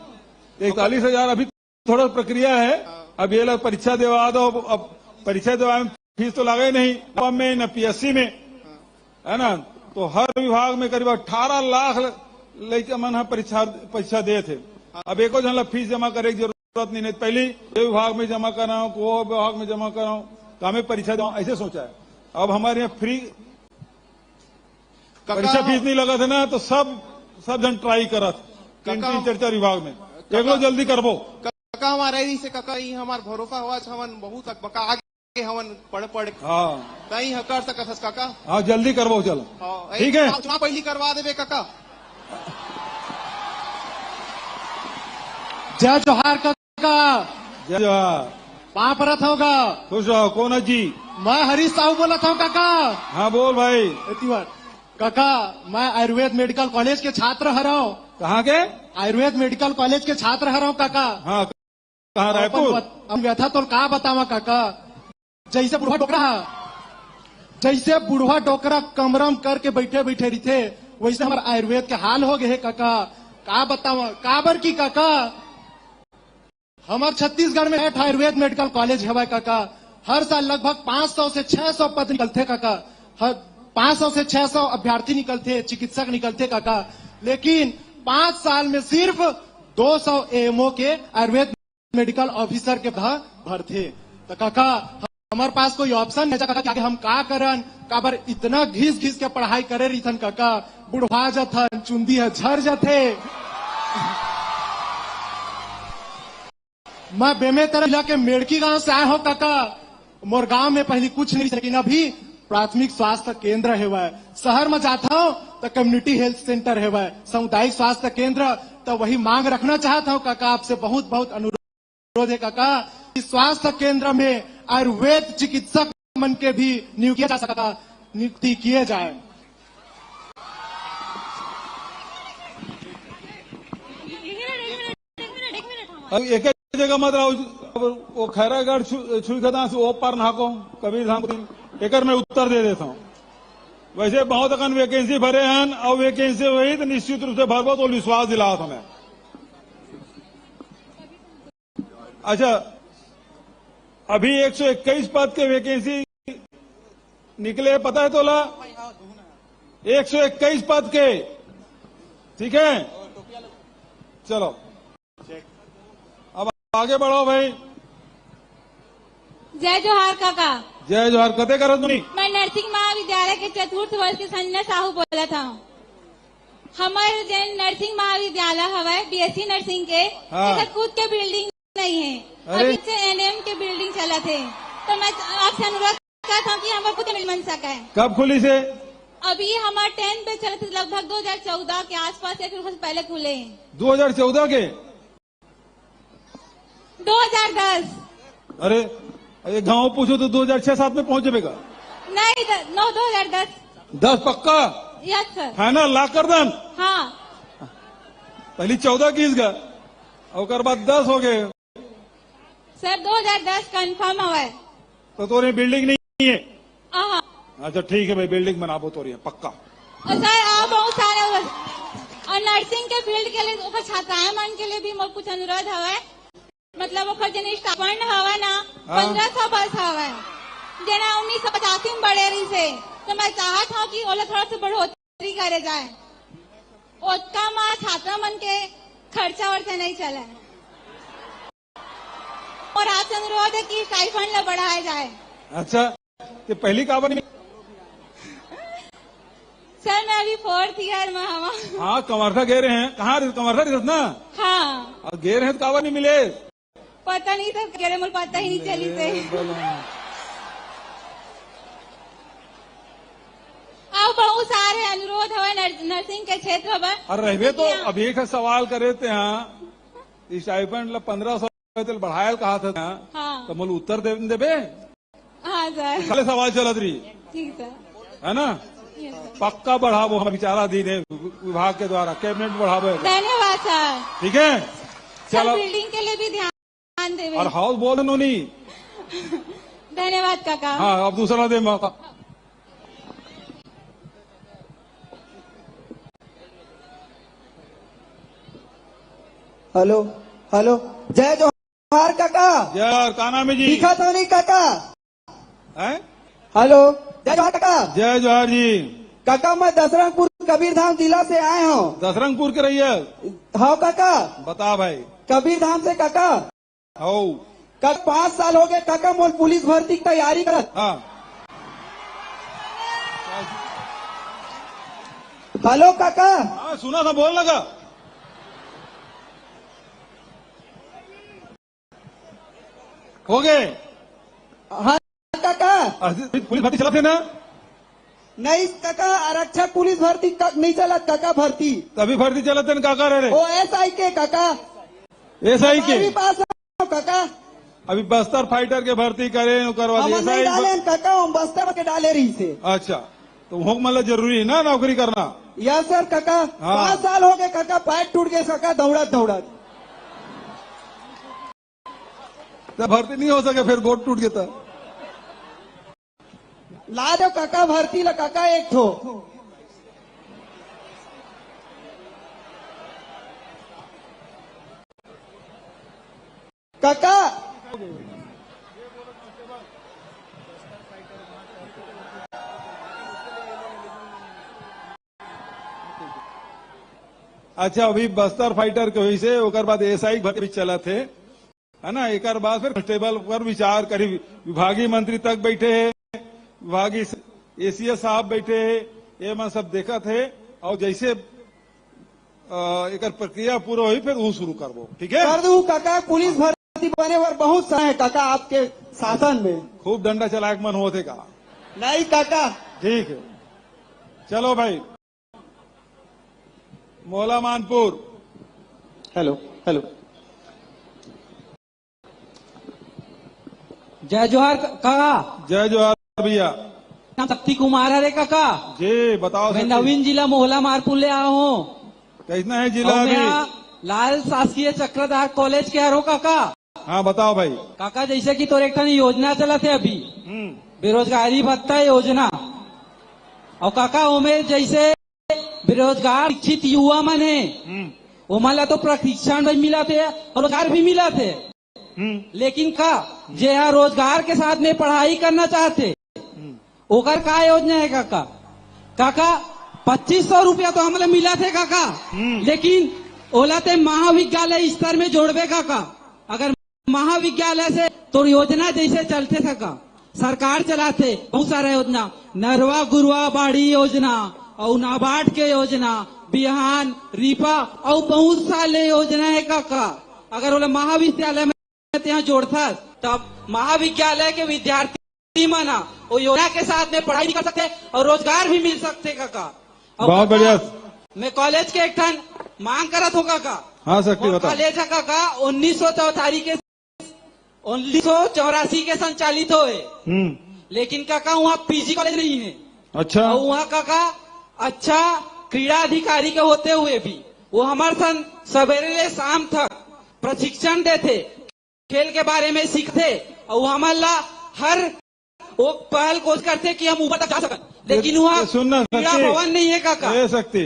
इकतालीस हजार अभी थोड़ा प्रक्रिया है। हाँ। अब ये लोग परीक्षा देवा दो, अब, अब परीक्षा देवा में फीस तो लगे नहीं, न में, न पीएससी में, हाँ। है ना? तो हर विभाग में करीब अठारह लाख लइका मन ह परीक्षा, परीक्षा देत हे। हाँ। अब एको झन ला फीस जमा करे के जरूरत नहीं, नहीं, पहली ये विभाग में जमा कराओ, वो विभाग में जमा कराओ, तो हमें परीक्षा दो, ऐसे सोचा है। अब हमारे यहाँ फ्री काका, परीक्षा फीस नहीं लगत हे ना, तो सब, सब झन ट्राई करत, तीन, काका, तीन, चार, चार विभाग में। काका, एक लोग जल्दी करबो। काका, हमारा ही से काका, ये हमार भरोसा हुआ, हमन बहुत अकबका आगे हमन पढ़, पढ़। हाँ। तई ह कर सकत हस काका। हाँ, जल्दी करबो, चलो। हाँ, ठीक है। चुनाव पहली करवा देबे काका। जय जोहार काका। जय जोहार। पाँव परत हंव गा। खुश रहो, कौन है जी? मैं हरीश साहू बोलत हंव काका। हाँ, बोल भाई। एती बार। काका, मैं आयुर्वेद मेडिकल कॉलेज के छात्र हरंव। कहाँ के? आयुर्वेद मेडिकल कॉलेज के छात्र हरंव काका। हाँ, कहाँ, अपन रायपुर? बत-, अपन व्यथा तोल का बतावा काका, जैसे बुढ़वा डोकरा हा, जैसे बुढ़वा डोकरा कमरम करके बैठे बैठे रहिथे, वैसे हमर आयुर्वेद के हाल हो गए हे काका। का बतावा, काबर की काका, हमर छत्तीसगढ़ में आठ आयुर्वेद मेडिकल कॉलेज हवय काका। हर साल लगभग पाँच सौ से छह सौ पद निकलथे काका। हर पाँच सौ से छह सौ अभ्यर्थी निकलथे, चिकित्सक निकलथे काका। लेकिन पाँच साल में सिर्फ दो सौ एएमओ के आयुर्वेद मेडिकल ऑफिसर के पद भरथे। तो काका, हमर पास कोई ऑप्शन नहीं बचा काका कि आगे हम का करन, काबर इतना घिस घिस के पढ़ाई करे रहिथन काका, बुढ़वा जथन, चुंदी ह झर जथे। मैं बेमेतरा जिला के मेड़की गांव से आए हंव काका। मोर गांव में पहली कुछ नहीं, लेकिन अभी प्राथमिक स्वास्थ्य केंद्र हेवय। शहर में जात हंव तो कम्युनिटी हेल्थ सेंटर हेवय, सामुदायिक स्वास्थ्य केंद्र। तो वही मांग रखना चाहत हंव काका, आपसे बहुत बहुत अनुरोध हे काका कि स्वास्थ्य केंद्र में आयुर्वेद चिकित्सक मन के भी नियुक्ति किया जा सकता, नियुक्ति किए जाए। अब एक जगह मत रहो, वो खैरागढ़ छु-, छुई खदान से ओ पार नहाको, कबीर धाम को दिन, एकर मैं उत्तर दे देता हूँ। वैसे बहुत अकन वैकेंसी भरे हन, और वैकेंसी वही तो निश्चित रूप से भरबो, तो विश्वास दिलाओ हमें। अच्छा, अभी एक सौ इक्कीस पद के वैकेंसी निकले, पता है तोला? एक सौ इक्कीस पद के, ठीक है, चलो। अब आगे बढ़ो भाई। जय जोहार काका। जय जोहार। कते करत तुनी? मैं नर्सिंग महाविद्यालय के चतुर्थ वर्ष के संजना साहू बोलत हूँ। हमर जेन नर्सिंग महाविद्यालय हवय, बीएससी नर्सिंग के, हाँ। एकर खुद के बिल्डिंग नहीं है। अरे। अभी से एनएम के बिल्डिंग चलत है, तो मैं आपसे अनुरोध करत हूँ कि हमर खुद के बिल्डिंग बन सके। कब खुली से? अभी हमार टेंथ बैच चलत है, लगभग दो हज़ार चौदह के आसपास या फिर उससे पहले खुले हैं। दो हज़ार चौदह के? दो हज़ार दस। अरे, ये गांव पूछो तो दो हज़ार छह सात में पहुंच जाएगा। नहीं, द-, नौ, दो हज़ार दस। दस पक्का? Yes sir. फाइनल लॉक कर दन? हाँ। पहली चौदह किस गा, ओकर बाद दस हो गए। सर, दो हज़ार दस कंफर्म हवय। तो तोरे बिल्डिंग नहीं है? हाँ। अच्छा, ठीक है भाई, बिल्डिंग बनाबो तोरे यहाँ, पक्का। और सर, और बहुत सारे और, और नर्सिंग के फील्ड के लिए, ओकर छात्राएं मन के लिए भी मोर कुछ अनुरोध हवय। मतलब, ओकर जेन स्टाइपेंड हवय ना, हाँ। पन्द्रह सौ बस हवय, जेन उन्नीस सौ पचासी में बढ़े रहिस हे, तो मैं चाहत हूँ कि ओला थोड़ा सा बढ़ोतरी करे जाए। ओतका मा छात्रा मन के खर्चा वर्चा नहीं चले। और आपसे अनुरोध है कि स्टाइपेंड ला बढ़ाया जाए। अच्छा, ये पहली काबर नहीं? सर, मैं अभी फोर्थ ईयर में हूँ। हाँ, कवर्धा गे रहे हैं। कहाँ रहे? कवर्धा रहे ना? हाँ। और गे रहे हैं तो काबर नहीं मिले? पता नहीं सर, गे रहे, मुझे पता ही नहीं चली से। अब बहुत सारे अनुरोध हवे नर-, नर्सिंग के क्षेत्र में। अरे रहबे तो, अभी एक सवाल करे थे, हाँ, स्टाइपेंड ला पन्द्रह सौ तेल बढ़ायल कहा था ना, हाँ। तो मोला उत्तर दे देबे? हाँ सर। खाली सवाल चलत रही। ठीक सर। है ना? Yes sir. पक्का बढ़ाबो, हम विचाराधीन है विभाग के द्वारा, कैबिनेट में बढ़ाबो है। धन्यवाद सर। ठीक है? सर, चलो। बिल्डिंग के लिए भी ध्यान देवे। और हाउस बोल दो नहीं। धन्यवाद काका। हाँ, अब दूसरा दे मौका। हेलो, हेलो, जय जोहार काका। जय जोहार, का नाम है जी? दिखत हो नहीं काका? हैं? हेलो, जय जोहार काका। जय जोहार जी। काका, मैं दसरंगपुर कबीरधाम जिला से आए हूँ। दसरंगपुर के रहिए? हाँ काका। बता भाई। कबीरधाम से काका। हौ। कल पाँच साल हो गए काका, मोर पुलिस भर्ती की तैयारी करत। हाँ। हेलो काका। हाँ, सुना था, बोल लगा। हो गए। हाँ काका। अरे, पुलिस भर्ती चलत है ना? नहीं काका, आरक्षक पुलिस भर्ती क-, नहीं चलत काका, भर्ती। तभी भर्ती चलत है ना, काका रे? ओ एसआई के काका। एसआई के? अभी पास हो काका। अभी बस्तर फाइटर के भर्ती करे, ओकर बाद हम नहीं एसआई डाले काका, हम बस्तर के डाले रहिसे। अच्छा, तो हुक मतलब जरूरी है ना नौकरी करना? या सर काका, हाँ। पाँच साल हो गए काका, पैर टूट गए काका, दौड़त दौड़त। तो भर्ती नहीं हो सके, फिर गोड़ टूट गया था। ला दो काका भर्ती ला काका एक ठो। काका। अच्छा, अभी बस्तर फाइटर के होइसे, ओकर बाद एसआई भर्ती भी चलत हे। है ना, एकर बाद फिर कांस्टेबल पर विचार करी। विभागीय मंत्री तक बैठे हे, विभागीय एसीएस साहब बैठे हे, ये मन सब देखत हे। और जैसे, अ, एकर प्रक्रिया पूरा होई, फिर वो शुरू करबो, ठीक है? कर दू काका, पुलिस भर्ती बने बर बहुत समय है काका, आपके शासन में। खूब डंडा चलाए के मन होत हे का? नहीं काका। ठीक है, चलो भाई। मोला मानपुर। Hello, hello. जय जोहार क-, काका। जय जोहार भैया। नाम शक्ति कुमार हरे काका। जी, बताओ मैं शक्ति। नवीन जिला मोहला मानपुर ले आया हूँ। कैसना है जिला और अभी? मैं लाल शासकीय चक्रधार कॉलेज के हरो काका। हाँ, बताओ भाई। काका, जैसे कि तोर एक ठन योजना चलत हे अभी, हम्म। बेरोजगारी भत्ता योजना, अउ काका, ओमे जैसे बेरोजगार शिक्षित युवा मन हे, हम्म। ओमन ला तो प्रशिक्षण भी मिलत हे अउ रोजगार भी मिलत हे। हम्म। लेकिन का, जे ह रोजगार के साथ में पढ़ाई करना चाहथे, हम्म। ओकर का योजना हे काका? काका, पच्चीस सौ रुपया तो हमला मिलत हे काका, हम्म। लेकिन ओला ते महाविद्यालय स्तर में जोड़बे काका। अगर महाविद्यालय से तोर योजना जैसे चलथे सका, सरकार चलाथे बहुत सारा योजना, नरवा गुरवा बाड़ी योजना, अउ नाबार्ड के योजना, बिहान, रीपा, अउ बहुत सारे योजना हे काका। अगर ओला महाविद्यालय में तेहा जोड़थस, तब महाविद्यालय के विद्यार्थी मन ह ओ योजना के साथ में पढ़ाई भी कर सकथे अउ रोजगार भी मिल सकथे काका। अउ बहुत काका, बढ़िया। मैं कॉलेज के एक ठन मांग करत हूँ काका। हाँ, शक्ति, मोर बता। कॉलेज है काका, उन्नीस सौ चौतालीस के, उन्नीस सौ चौरासी के संचालित होए। हम्म। लेकिन काका, वहाँ पीजी कॉलेज नहीं है। अच्छा। अउ वहाँ काका, अच्छा क्रीड़ा अधिकारी के होते हुए भी वो हमर सन सवेरे ले शाम तक प्रशिक्षण देथे, खेल के बारे में सीखथे, अउ हमन ला हर वो पहल कोशिश करथे कि हम ऊपर तक जा सकन, लेकिन ये, वहाँ ये सुन ना, क्रीड़ा शक्ति। भवन नहीं है काका। ए शक्ति,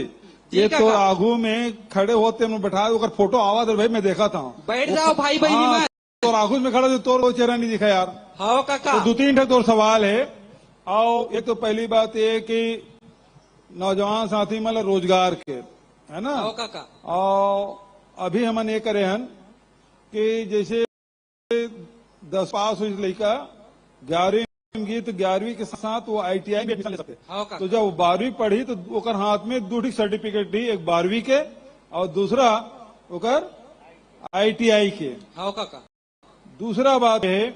जी ये तो काका। आगू में खड़े होते, मैं बैठा, ओकर फोटो आवा दे भाई, मैं देखा था। बैठ वो जाओ ख-, भाई बहनी हाँ, मन। तोर आगू में खड़ा जो तोर वो चेहरा नहीं दिखा यार। हाँ काका। तो दो तीन ठे तोर सवाल है। अउ एक तो पहली बात ये कि नौजवान साथी मन ला रोजगार के, है ना? हाँ काका। अउ अभी हमन ये करे हन कि जैसे दस पास हुई लइका, ग्यारहवीं में गे तो ग्यारहवीं के साथ वो आईटीआई में एडमिशन ले सकथे। हाँ काका। तो जब वो बारहवीं पढ़ी तो ओकर हाथ में दू ठिक सर्टिफिकेट दी, एक बारहवीं के अउ दूसरा ओकर आईटीआई के। हाँ काका। दूसरा बात है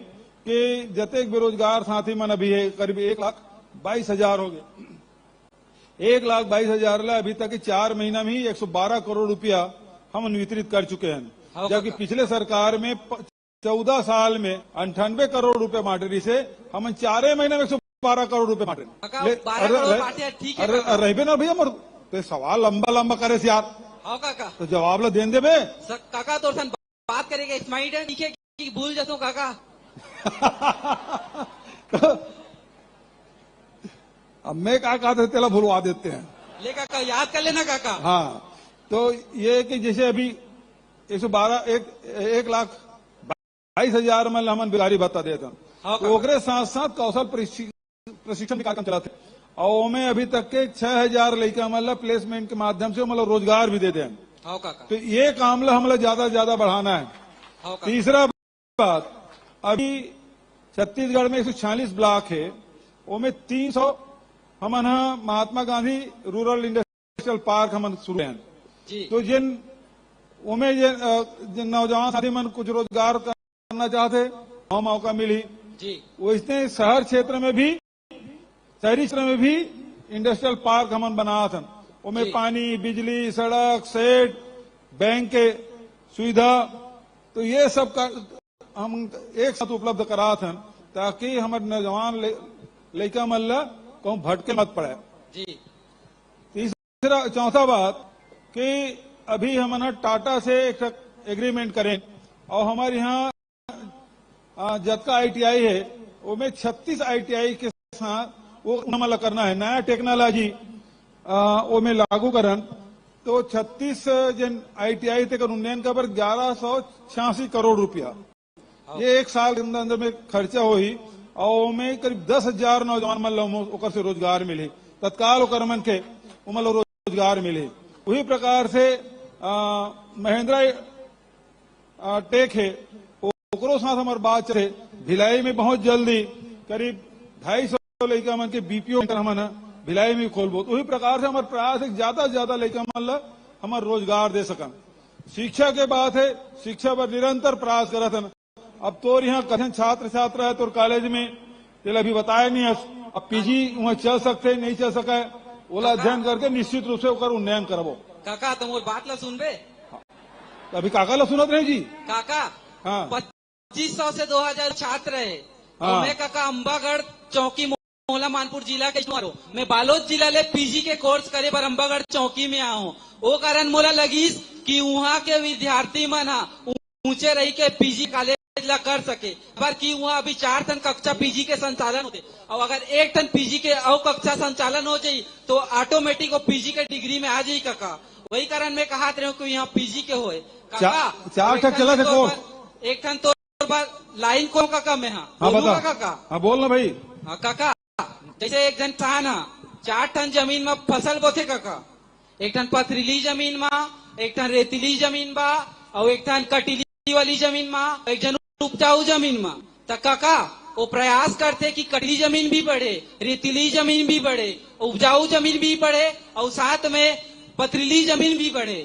कि जतेक बेरोजगार साथी मन अभी है, करीब एक लाख बाईस हजार हो गए। एक लाख बाईस हजार ला अभी तक के चार महीना में ही एक सौ बारह करोड़ रुपया हमन वितरित कर चुके हैं, हाँ, जबकि काका। पिछले सरकार में प-, चौदह साल में अंठानवे करोड़ रुपया बांटे रहिसे, हमन चारे महीना में एक सौ बारह करोड़ रुपया बांटे। काका, ले, बारह अरे, करोड़ अरे, बांटे, ठीक है, अरे, काका। अरे, रहिबे ना भैया, मोर ते सवाल लंबा लंबा करे से यार। हाँ, काका। तो जवाब ला देन देबे। स-, काका, तोर सन बात करेके स्माइल ठीक है कि भूल जाता हूँ, काका। तो अब मैं का कहा था, तेला भुलवा देते हैं। ले काका, याद कर लेना काका। हाँ, तो ये कि जैसे अभी एक सौ बारह, एक, एक लाख बाईस हजार में हमन बेरोजगारी भत्ता देत हन। हाँ, तो काका। ओकरे साथ साथ कौशल प्रशिक्षि-, प्रशिक्षण भी कार्यक्रम चलत हे, अउ ओमे अभी तक के छह हजार लइका मन ला प्लेसमेंट के माध्यम से, मतलब, रोजगार भी दे दे हन। हाँ, काका। तो ये काम ला हमला ज्यादा से ज्यादा बढ़ाना है। हाँ, काका। तीसरा बात, अभी छत्तीसगढ़ में एक सौ छियालीस ब्लॉक है, ओमे तीन सौ हमन ह Mahatma Gandhi rural industrial park हमन शुरू हैं। जी। तो जिन, ओमे जिन, अ, जिन नौजवान साथी मन कुछ रोजगार करना चाहते, वहाँ मौका मिली। जी। वैसने शहर क्षेत्र में भी, शहरी क्षेत्र में भी इंडस्ट्रियल पार्क हमन बनात हन। ओमे जी। पानी, बिजली, सड़क, शेड, बैंक के सुविधा, तो ये सब का हम एक साथ उपलब्ध करात हन, ताकि हमर नौजवान ले-, लइका मन ला कहूँ भटके मत पड़े। जी। तीसरा, चौथा बात कि अभी हमन ह टाटा से एक ठक एग्रीमेंट करेन अउ हमर यहाँ, आ, जतका आईटीआई है, ओमे छत्तीस आईटीआई के साथ वो हमन ला करना है, नया टेक्नोलॉजी, आ, ओमे लागू करन। तो छत्तीस जन आईटीआई तेकर उन्नयन का बर ग्यारह सौ छियासी करोड़ रुपया हाँ। ये एक साल के अंदर, अंदर में खर्चा होही, अउ ओमे करीब दस हजार नौजवान मन ल ओकर से रोजगार मिलही, तत्काल ओकर मन के ओमन ल रोजगार मिलही। वही प्रकार से, आ, महिंद्रा, आ, टेक है, ओ-, ओकरो साथ हमर बात चले। भिलाई में बहुत जल्दी करीब ढाई सौ लइका मन के बीपीओ सेंटर हमन ह भिलाई में खोलबो। तो वही प्रकार से हमर प्रयास है, ज्यादा से ज्यादा लइका मन ल हमर रोजगार दे सकन। शिक्षा के बात है, शिक्षा पर निरंतर प्रयास करत हन। अब तोर यहाँ कथन छात्र छात्रा है तोर कॉलेज में, तेला अभी बताया नहीं हस। अब पीजी वहाँ चल सकते, नहीं चल सके, ओला काका। अध्ययन करके निश्चित रूप से ओकर उन्नयन करबो। काका, तुम मोर बात ला सुनबे? तो अभी काका ला सुनत रहे जी। काका, हाँ। पच्चीस सौ से दो हजार छात्र है। हाँ। और मैं काका अम्बागढ़ चौकी मोला मानपुर जिला के हूँ। मैं बालोद जिला ले पीजी के कोर्स करे बर अम्बागढ़ चौकी में आए हूँ। ओ कारण मोला लगिस कि उहाँ के विद्यार्थी मन ह ऊंचे रही के पीजी कॉलेज कर सके। काबर कि वहाँ अभी चार ठन कक्षा पीजी के संचालन होथे, अउ अगर एक ठन पीजी के अउ कक्षा संचालन हो जाही, तो ऑटोमेटिक वो पीजी के डिग्री में आ जाही काका। वही कारण मैं कहत रहे हूँ कि यहाँ पीजी के होए। काका, चार, चार एक ठन ठन चला के देखो। तोर बर, एक ठन तोर बर लाइन को काका मैं हाँ। हाँ, बोलूँ बता। काका? हाँ, बोल ना भाई। हाँ, काका, जैसे एक झन किसान ह, चार ठन जमीन म फसल बोथे काका, एक ठन पथरीली जमीन म, एक ठन रेतीली जमीन बा, अउ एक ठन कटीली वाली जमीन म, एक झन उपजाऊ जमीन म। त काका, वो प्रयास करथे कि कटीली जमीन भी बढ़े, रेतीली जमीन भी बढ़े, उपजाऊ जमीन भी बढ़े, अउ साथ में पथरीली जमीन भी बढ़े।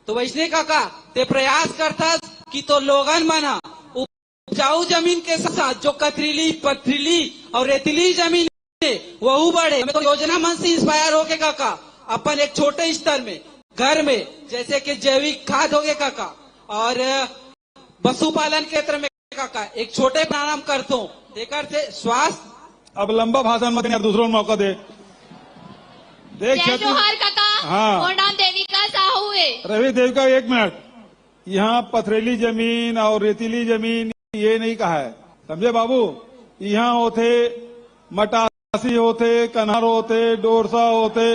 तो वैसने काका, ते प्रयास करथस कि तो लोगन मन ह उपजाऊ जमीन के साथ साथ जो कथरीली, पथरीली अउ रेतीली जमीन हे, वहू बढ़े। मैं तो योजना मन से इंस्पायर होके काका, अपन एक छोटे स्तर में, घर में, जैसे कि जैविक खाद होगे काका, और पशुपालन क्षेत्र में काका, एक छोटे प्रारंभ करथों, एकर से स्वास्थ्य। अब लंबा भाषण मत दे यार, दूसरों को मौका दे। देख जय छत्तीस-, जोहार काका। हाँ। मोर नाम देविका साहू है। रवि देविका, एक मिनट। यहाँ पथरीली जमीन और रेतीली जमीन ये नहीं कहा है, समझे बाबू? यहाँ होथे मटासी, होथे कन्हार, होथे डोरसा, होथे,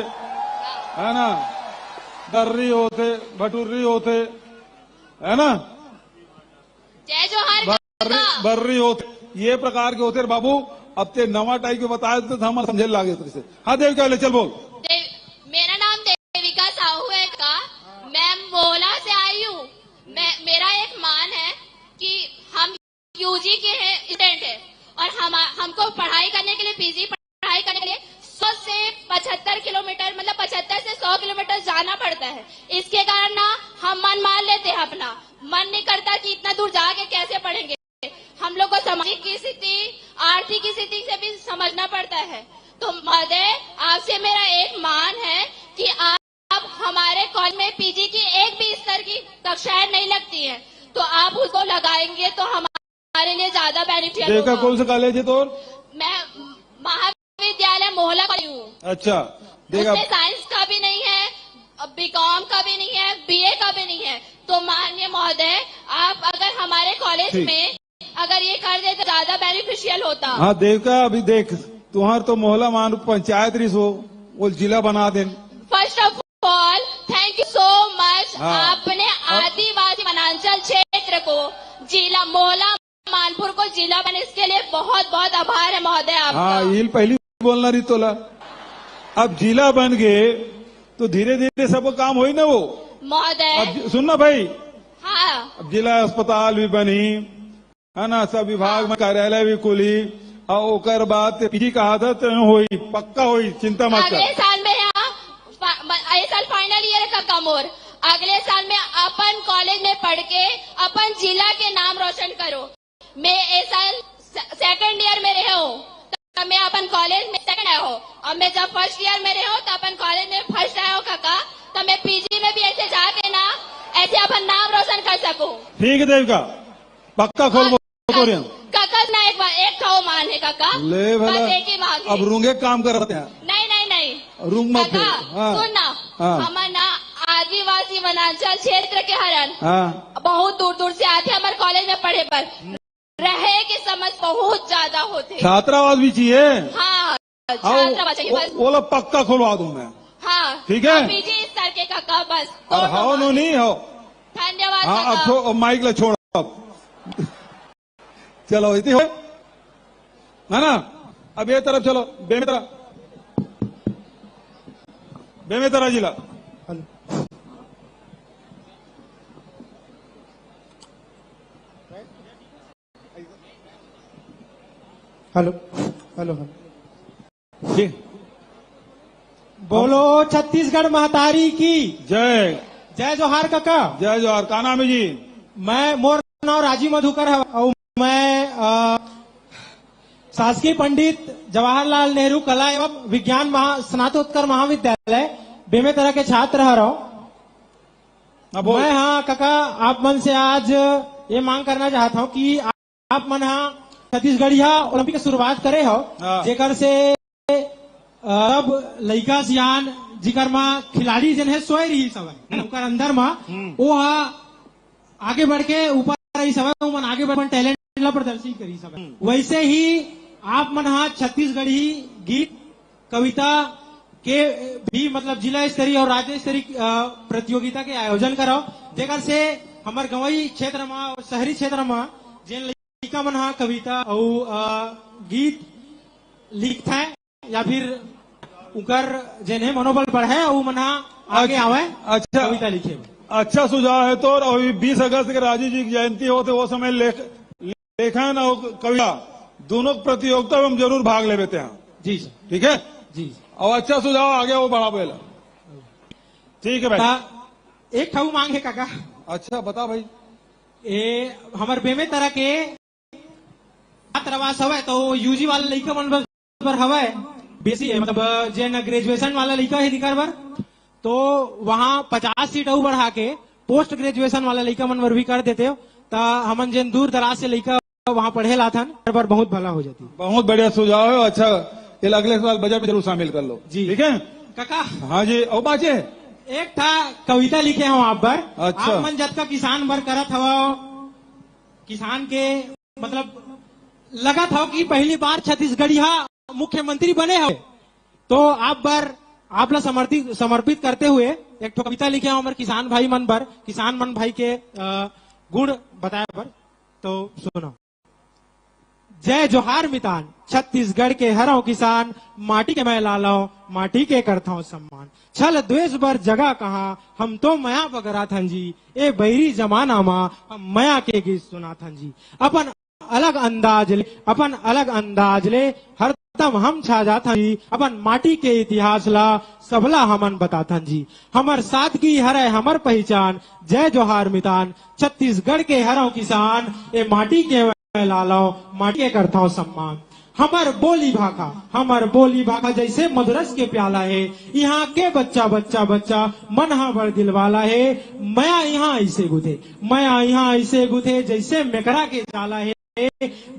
है ना, दर्री होथे, भटुर्री होथे, है ना, जय जोहार बर्री, काका। बर्री होथे, ये प्रकार के होथे रे बाबू। अब ते नवा टाइप के बताए तो हम समझे लागे तेरे से। हाँ देविका, ले चल बोल। देव-, मेरा नाम देविका साहू है का। मैं मोला से आई हूँ। मैं, मेरा एक मान है कि हम यूजी के हैं, स्टूडेंट है, और हम, हमको पढ़ाई करने के लिए, पीजी पढ़ाई करने के लिए सौ से पचहत्तर किलोमीटर, मतलब पचहत्तर से सौ किलोमीटर जाना पड़ता है। इसके कारण ना हम मन मार लेते हैं अपना, मन नहीं करता कि इतना दूर जाके कैसे पढ़ेंगे। हम लोग को सामाजिक स्थिति, आर्थिक स्थिति से भी समझना पड़ता है। तो महोदय, आपसे मेरा एक मान है कि आप हमारे कॉलेज में पीजी की एक भी स्तर की कक्षाएं नहीं लगती हैं, तो आप उसको लगाएंगे तो हमारे लिए ज्यादा बेनिफिशियल देविका, होगा। कौन सा कॉलेज है तोर? मैं महाविद्यालय मोहला कॉलेज हूँ। अच्छा, देख उसमें अब साइंस का भी नहीं है, बीकॉम का भी नहीं है, बीए का भी नहीं है। तो माननीय महोदय, आप अगर हमारे कॉलेज ठीक। में अगर ये कर दे तो ज्यादा बेनिफिशियल होता। हाँ देविका, अभी देख, तुम्हार तो मोहला मान पंचायत रिस हो, वो जिला बना देन। First of all, thank you so much। हाँ। आपने अब आदिवासी वनांचल क्षेत्र को जिला, मोहला मानपुर को जिला बने, इसके लिए बहुत बहुत आभार है महोदय आपका। हाँ, ये पहली बोलना रही तोला। अब जिला बन गए तो धीरे धीरे सबको काम होई ना वो। महोदय। अब जि-, सुन ना भाई। हाँ। अब जिला अस्पताल भी बनी, है ना, सब विभाग में कार्यालय भी खुली, और ओकर बाद ते पीजी कहा था तो होई, पक्का होई, चिंता मत कर। अगले साल में यहाँ फा-, म-, ये साल फाइनल ईयर है काका मोर, अगले साल में अपन कॉलेज में पढ़ के अपन जिला के नाम रोशन करो। मैं ये साल से-, सेकंड ईयर में रहे हूँ, तब मैं अपन कॉलेज में सेकंड आया हूँ, और मैं जब फर्स्ट ईयर में रहे हूँ तो अपन कॉलेज में फर्स्ट आया हूँ काका। तो मैं पीजी में भी ऐसे जाके ना, ऐसे अपन नाम रोशन कर सकूँ। ठीक है देविका, पक्का खोल और बोल तो रिया। काका ना एक बार, एक खाओ मान है काका। ले भला, बस एक ही मांग है। अब रूंगे काम करते हैं। नहीं, नहीं, नहीं। रूंग मत काका, फेर। हाँ। सुन ना, हाँ। हमर ना आदिवासी वनांचल क्षेत्र के हरन। हाँ। बहुत दूर दूर से आथे हमर कॉलेज में पढ़े बर। रहे के समस्या बहुत ज्यादा होथे। छात्रावास भी चाहिए। हाँ, आओ, छात्रावास चाहिए वो, बस। वो लोग पक्का खुलवा दूं मैं। हाँ, ठीक है? पीजी स्तर के काका बस। और और हाओ नो नहीं हो। धन्यवाद हाँ, अब काका। छो-, माइक ला छोड़ अब। चलो, इतनी हो, है ना? अब ये तरफ चलो, बेमेतरा, बेमेतरा जिला। हेलो। Hello, hello, hello. जी। बोलो छत्तीसगढ़ महतारी की। जय। जय जोहार काका। जय जोहार। का नाम है जी? मैं, मोर नाम राजीव मधुकर है और मैं, अ, शासकीय पंडित जवाहरलाल नेहरू कला एवं विज्ञान महा-, स्नातकोत्तर महाविद्यालय बेमेतरा के छात्र हरव। हाँ, बोल। मैं, हाँ, काका, आप मन से आज ये मांग करना चाहत हूँ कि आप मन हा छत्तीसगढ़िया ओलंपिक के शुरुआत करे हो, हाँ। जेकर से, अ, सब लइका सियान जिकर मा खिलाड़ी जन है सोए रही सब है, हम्म। ओकर अंदर मा हम्म। वो हा आगे बढ़ के ऊपर रही सब है, वो मन आगे बढ़ अपन टैलेंट प्रदर्शित करी सब। हम्म। वैसे ही आप मन हा छत्तीसगढ़ी गीत, कविता के भी, मतलब, जिला स्तरीय और राज्य स्तरीय, अ, प्रतियोगिता के आयोजन कराओ, जेकर से हमर गंवई क्षेत्र मा और शहरी क्षेत्र मा जेन लइका मन हा कविता अउ, अ, गीत लिखथे या फिर उकर जेन हे मनोबल बढ़े, अउ मन हा आगे अच्छा, आवय, अच्छा। कविता लिखे। अच्छा सुझाव हे तोर। अभी बीस अगस्त के राजीव जी की जयंती होथे, वो समय लेख, लेखन अउ कविता दोनों प्रतियोगिता में हम जरूर भाग लेबे तेहा। जी सर। ठीक हे? जी सर। अउ अच्छा सुझाव, आगे वो बढ़ाबे ला। ठीक हे भाई। ता एक ठऊ मांग हे काका। अच्छा, बता भाई। ए, हमर बेमेतरा के छात्रावास हवय, तो यूजी वाला लइका मन बर, बर हवय, बीसी, मतलब, जेन ग्रेजुएशन वाला लइका हे, दिकर बर, तो वहाँ पचास सीट अउ बढ़ा के पोस्ट ग्रेजुएशन वाला लइका मन बर भी कर देते हो, त हमन जेन दूर दराज से लइका वहाँ पढ़े लाथन, पर बहुत भला हो जाती। बहुत बढ़िया सुझाव हे। अच्छा, ये अगले साल बजट में जरूर शामिल कर लो। जी। ठीक हे? काका। हाँ जी, अउ बाचे? एक ठा कविता लिखे हंव आप बर। अच्छा। आप मन जतका किसान बर करत हवव, किसान के, मतलब, लगत हव कि पहली बार छत्तीसगढ़िया मुख्यमंत्री बने हव, तो आप बर, आप ला समर्पित, समर्पित करते हुए एक ठो कविता लिखे हंव हमर किसान भाई मन बर, किसान मन भाई के, अ, गुण बताए बर। तो सुनो। जय जोहार मितान, छत्तीसगढ़ के हरव किसान, माटी के मैं लालव, माटी के करथव सम्मान। छल द्वेष बर जगह कहाँ, हम तो मया बगराथन जी। ए बैरी जमाना मा हम मया के गीत सुनाथन जी। अपन अलग अंदाज ले, अपन अलग अंदाज ले हरदम हम छा जाथन जी। अपन माटी के इतिहास ला सबला हमन बताथन जी। हमर सादगी हरय हमर पहिचान। जय जोहार मितान, छत्तीसगढ़ के हरव किसान, ए माटी के मैं लालव, माटी के करथव सम्मान। हमर बोली भाखा, हमर बोली भाखा जैसे मधुरस के प्याला हे। इहाँ के बच्चा, बच्चा, बच्चा मन हा बड़ दिलवाला हे। मया इहाँ अइसे गुथे, मया इहाँ अइसे गुथे जैसे मेकरा के जाला हे।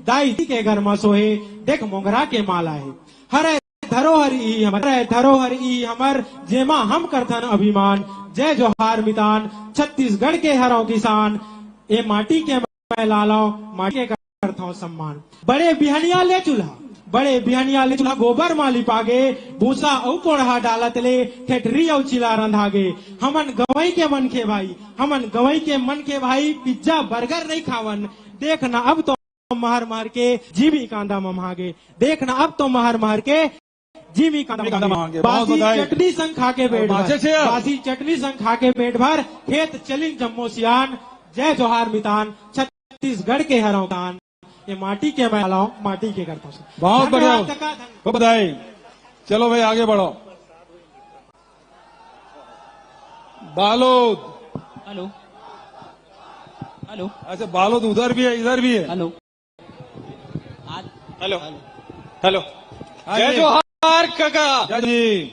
दाई के घर म सोहे, देख मोंगरा के माला हे। हरे धरोहर ई हमर, हरे धरोहर ई हमर, जेमा हम करथन अभिमान। जय जोहार मितान, छत्तीसगढ़ के हरव किसान, ए माटी के मैं लालव, माटी के करथव सम्मान। बड़े बिहनिया ले चूल्हा, बड़े बिहनिया ले चूल्हा, गोबर मा लिपागे, भूसा अउ कोड़हा डालत ले ठेठरी अउ चीला रंधागे। हमन गंवई के मनखे भाई, हमन गंवई के मनखे भाई, पिज्जा बर्गर नइ खावन। देख ना अब तो महर महर के जीवी कांदा ममहागे। देख ना अब तो महर महर के जीवी कांदा कांदा ममहागे। ममहागे। बहुत बासी बधाई। चटनी संग खा के पेट भर। बासी चटनी संग खा के पेट भर। खेत चलिन जम्मो सियान। जय जोहार मितान, छत्तीसगढ़ के हरव किसान। ए माटी के मैं लालव, माटी के करथव सम्मान। बहुत बढ़िया। धन्यवाद काका, धन्यवाद। खूब बधाई। चलो भाई, आगे बढ़ो। बालोद। हेलो। हेलो। अच्छा, बालोद उधर भी है, इधर भी है। हेलो। आज हेलो। हेलो। हेलो। हाँ जय जी। जोहार काका। जय जी।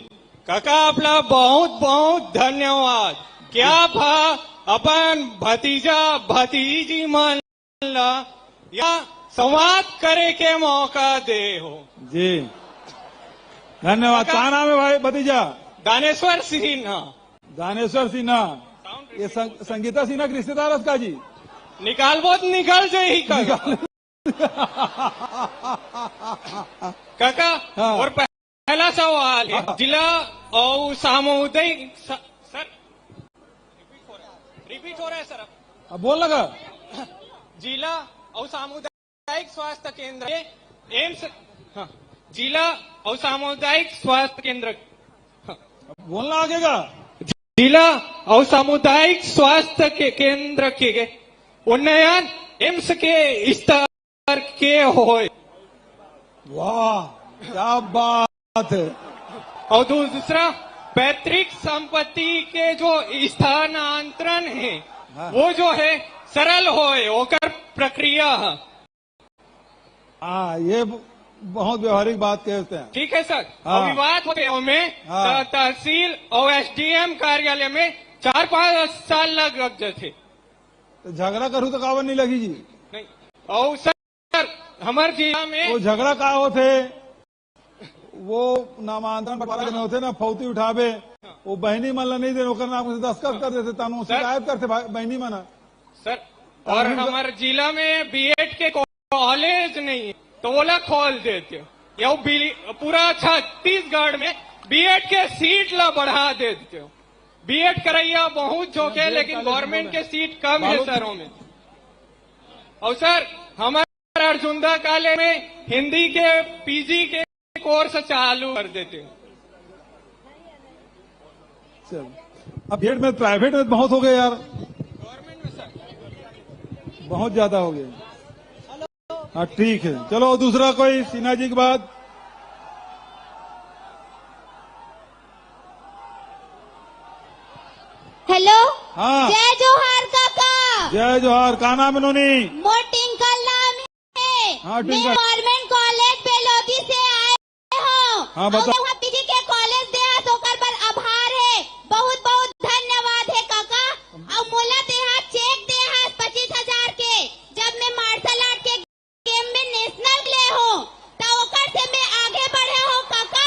काका, आपला बहुत बहुत धन्यवाद। क्या भा अपन भतीजा भतीजी मन ला या संवाद करे के मौका दे हो। जी, धन्यवाद। का नाम है भाई भतीजा? दानेश्वर सिन्हा। दानेश्वर सिन्हा। ये सं-, संगीता सिन्हा के रिश्तेदार हस का जी? निकालबो त निकल जाही का। निकाल- काका, हाँ। और पहला सवाल है, हाँ। जिला और सामुदायिक स-, सर, रिपीट हो रहा है सर। अब बोल लगा। जिला और सामुदायिक स्वास्थ्य केंद्र के एम्स, हाँ, जिला और सामुदायिक स्वास्थ्य केंद्र, हाँ। अब बोलना आगे का। जिला और सामुदायिक स्वास्थ्य के केंद्र के उन्नयन एम्स के स्तर के होय। वाह, क्या बात है। और दूसरा, पैतृक संपत्ति के जो स्थानांतरण है, हाँ। वो जो है सरल होय, ओकर प्रक्रिया। हाँ, ये ब-, बहुत व्यवहारिक बात कहते हैं। ठीक है सर, हाँ। और विवाद होते हैं उनमें हाँ। त-, तहसील और एसडीएम कार्यालय में चार पाँच साल लग, लग जाते। तो झगड़ा करूँ तो काबर नहीं लगी जी? नहीं। और सर, हमर जिला में वो झगड़ा का होथे, वो नामांतरण बंटवारा जने होथे ना, फौती उठाबे, वो बहिनी मन ला नहीं देन, ओकर नाम से दस्तखत कर देथे, तानु सर। शिकायत करथे भाई, बहिनी मन। सर, और हमर जिला में बीएड के कॉलेज नहीं, तो ओला खोल देते। ये पूरा छत्तीसगढ़ में बीएड के सीट ला बढ़ा देते। बीएड करैया बहुत जोके, लेकिन गवर्नमेंट के सीट कम है शहरों में। और सर, हमारे अर्जुंदा कॉलेज में हिंदी के पीजी के कोर्स चालू कर देते। चल, अब बीएड में, प्राइवेट में बहुत हो गए यार, बहुत ज्यादा हो गए। हाँ, ठीक है, चलो, दूसरा कोई सिन्हा जी के बाद। हेलो। हाँ। जय जोहार काका। जय जोहार। का नाम है नोनी? मोर टिंकल नाम है। हाँ, मैं टिंकल। गवर्नमेंट कॉलेज बेलोदी से आए हूँ। हाँ, बता। और मैं वहाँ पीजी के कॉलेज दे हस, ओकर बर आभार है। बहुत बहुत धन्यवाद है काका। और मोला दे हस चेक दे हस पच्चीस हजार के, जब मैं मार्शल आर्ट के गेम में नेशनल ले हो, त ओकर से मैं आगे बढ़े हो काका,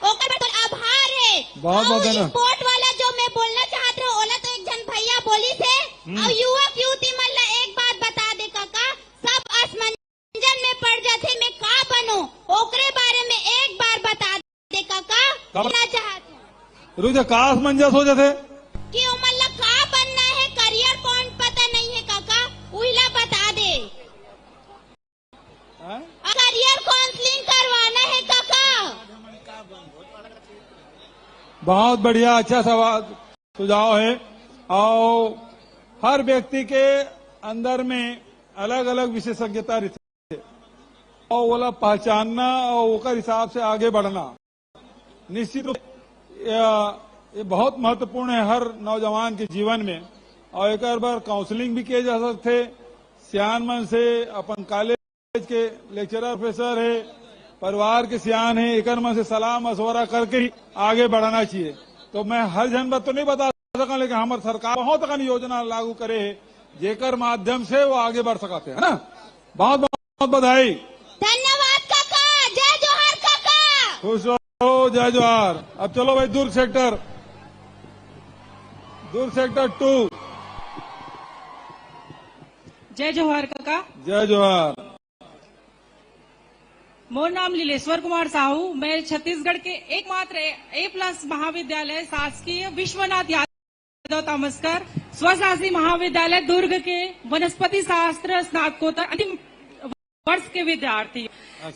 ओकर बर तोर आभार है। बहुत बहुत और धन्यवाद। स्पोर्ट वाला जो मैं बोलना चाहत रहो, ओला तो एक जन भैया बोली से। हम्म। और युवक युवती मन ला एक बात बता दे काका, सब असमंजन में पड़ जाथे, मैं का बनो, ओकरे बारे में एक बार बता दे काका, का- बोलना चाहत हूँ रुक जा, का असमंजस हो जाथे? कि ओमन ला का बनना है, करियर पॉइंट पता नहीं है काका, उहिला बता दे। हाँ? करियर काउंसलिंग करवाना है काका। बहुत बढ़िया, अच्छा सवाल, सुझाव है। और हर व्यक्ति के अंदर में अलग अलग विशेषज्ञता रहती है, और ओला पहचानना और ओकर हिसाब से आगे बढ़ना निश्चित रूप से, या, ये बहुत महत्वपूर्ण है हर नौजवान के जीवन में। और एक बार काउंसलिंग भी किए जा सकते, सियान मन से, अपन कॉलेज के लेक्चरर प्रोफेसर है, परिवार के सियान है, एकर मन से सलाह मशवरा करके ही आगे बढ़ना चाहिए। तो मैं हर झन बात तो नहीं बता सका, लेकिन हमार सरकार बहुत अकन योजना लागू करे है, जेकर माध्यम से वो आगे बढ़ सकते हैं, है ना। बहुत बहुत बधाई। धन्यवाद काका। जय जोहार काका। खुश रहो, जय जोहार। अब चलो भाई, Durg sector, Durg sector two. जय जोहार काका। जय जोहार। मोर नाम लीलेश्वर कुमार साहू। मैं छत्तीसगढ़ के एकमात्र ए प्लस महाविद्यालय शासकीय विश्वनाथ यादव तामस्कर स्वशासी महाविद्यालय दुर्ग के वनस्पति शास्त्र स्नातकोत्तर अंतिम वर्ष के विद्यार्थी।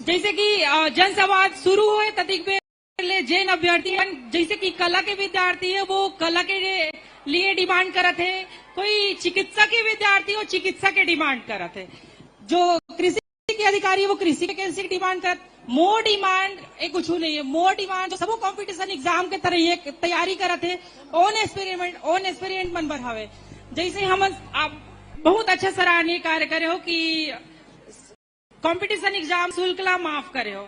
जैसे कि अ, जनसंवाद शुरू होए ततिक बेर ले जेन अभ्यर्थी मन, जैसे कि कला के विद्यार्थी है, वो कला के लिए डिमांड करत है, कोई चिकित्सा के विद्यार्थी हो, चिकित्सा के डिमांड करत है, जो कृषि के अधिकारी है, वो कृषि वैकेंसी की डिमांड करत। मोर डिमांड एक कुछ नहीं है, मोर डिमांड जो सबो कॉम्पिटिशन एग्जाम के तरह ये तैयारी करत है, ओन एक्सपेरिमेंट, ओन एक्सपेरिमेंट मन बढ़ावे। जैसे हम आप बहुत अच्छा सराहनीय कार्य करे हो कि कॉम्पिटिशन एग्जाम शुल्क ला माफ करे हो,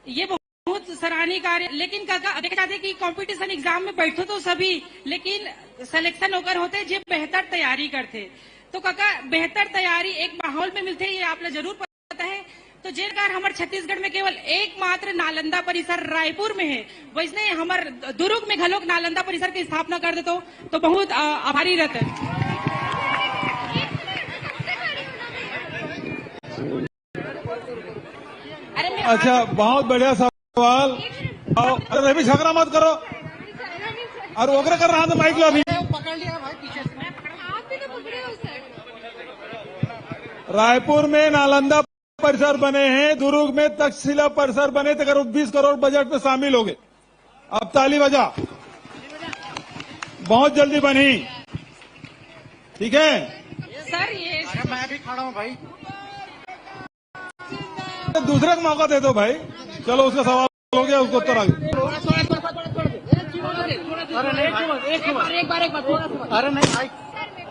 ये बहुत सराहनीय कार्य। लेकिन काका, देखा जाथे कि कॉम्पिटिशन एग्जाम में बैठो तो सभी, लेकिन सिलेक्शन ओकर होथे जे बेहतर तैयारी करथे। तो काका, बेहतर तैयारी एक माहौल में मिलथे, ये आप ला जरूर पता है। तो जेन कार हमर छत्तीसगढ़ में केवल एकमात्र नालंदा परिसर रायपुर में है, वैसने हमर दुर्ग में घलोक नालंदा परिसर की स्थापना कर देतो तो बहुत अ, आभारी रहते। अच्छा, बहुत बढ़िया सवाल। और अरे, अभी झगड़ा मत करो। और ओकरे कर रहा था माइक लो अभी। रायपुर में नालंदा परिसर बने हैं, दुर्ग में तक्षशिला परिसर बने, तो करीब बीस करोड़ बजट में शामिल हो गए। अब ताली बजा, बहुत जल्दी बनी। ठीक है, सर, ये अरे, मैं भी खड़ा हूँ भाई। दूसरे को मौका दे दो भाई। चलो, उसका सवाल हो गया, उसको उत्तर आ गया। अरे नहीं भाई, अरे नहीं भाई,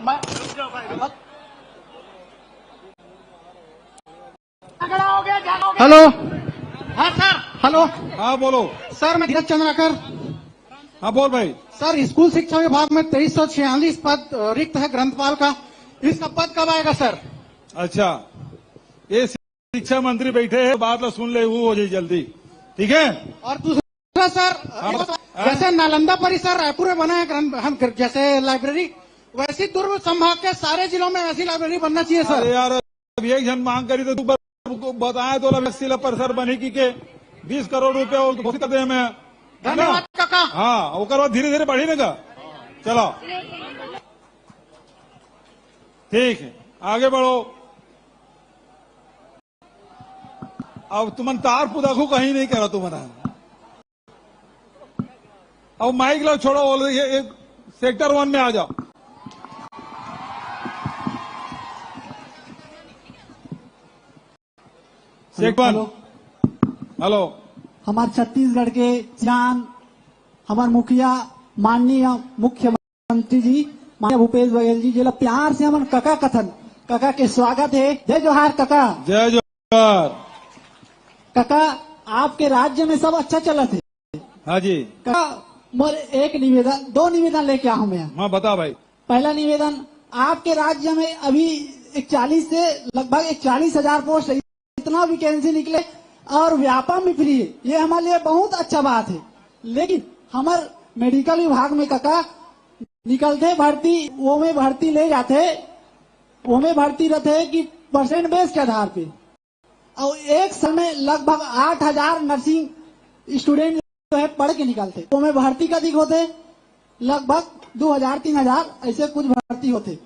मैं, हेलो। हाँ सर। हेलो। हाँ, बोलो। सर, मैं धीरज चंद्राकर। हाँ, बोल भाई। सर, स्कूल शिक्षा विभाग में तेईस सौ छियालीस पद अ, रिक्त है ग्रंथपाल का, इसका पद कब आएगा सर? अच्छा, ये शिक्षा मंत्री बैठे हैं, बात ला सुन ले, वो हो जाए जल्दी। ठीक है। और दूसरा सर, हाँ, एक बस, बात, जैसे नालंदा परिसर रायपुर में बना है ग्रंथ, हम जैसे लाइब्रेरी, वैसी दुर्ग संभाग के सारे जिलों में ऐसी लाइब्रेरी बनना चाहिए अरे सर। यार, अब एक जन मांग करी तो तू बताए तो लग सिला परिसर बनी की के बीस करोड़ रुपया वो घोषित कर दे में, है ना? धन्यवाद काका। हाँ, ओकर बाद धीरे धीरे बढ़ी ना का। चलो, ठीक है, आगे बढ़ो। अब तुमन तार पुदाखू कहीं नहीं करा तुमन। अब माइक लो, छोड़ो, वो ये, ये सेक्टर वन में आ जाओ। सेक्टर वन। हेलो। हेलो। हमार छत्तीसगढ़ के जान, हमार मुखिया, माननीय मुख्यमंत्री जी, माननीय भूपेश बघेल जी, जेला प्यार से हमन कका कथन, कका के स्वागत है। जय जोहार कका। जय जोहार। कका, आपके राज्य में सब अच्छा चलत है? हाँ जी। कका, मोर एक निवेदन, दो निवेदन लेके आया हूँ मैं। हाँ, बता भाई। पहला निवेदन, आपके राज्य में अभी इकतालीस से, लगभग इकतालीस हजार पोस्ट है, इतना वैकेंसी निकले और व्यापम भी फ्री है, ये हमारे लिए बहुत अच्छा बात है। लेकिन हमार मेडिकल विभाग में कका निकलते भर्ती, वो में भर्ती ले जाते, वो में भर्ती रहते कि परसेंट बेस के आधार पे, और एक समय लगभग आठ हजार नर्सिंग स्टूडेंट जो है पढ़ के निकलते, वो में भर्ती कतिक होते, लगभग दो हजार, तीन हजार ऐसे कुछ भर्ती होते,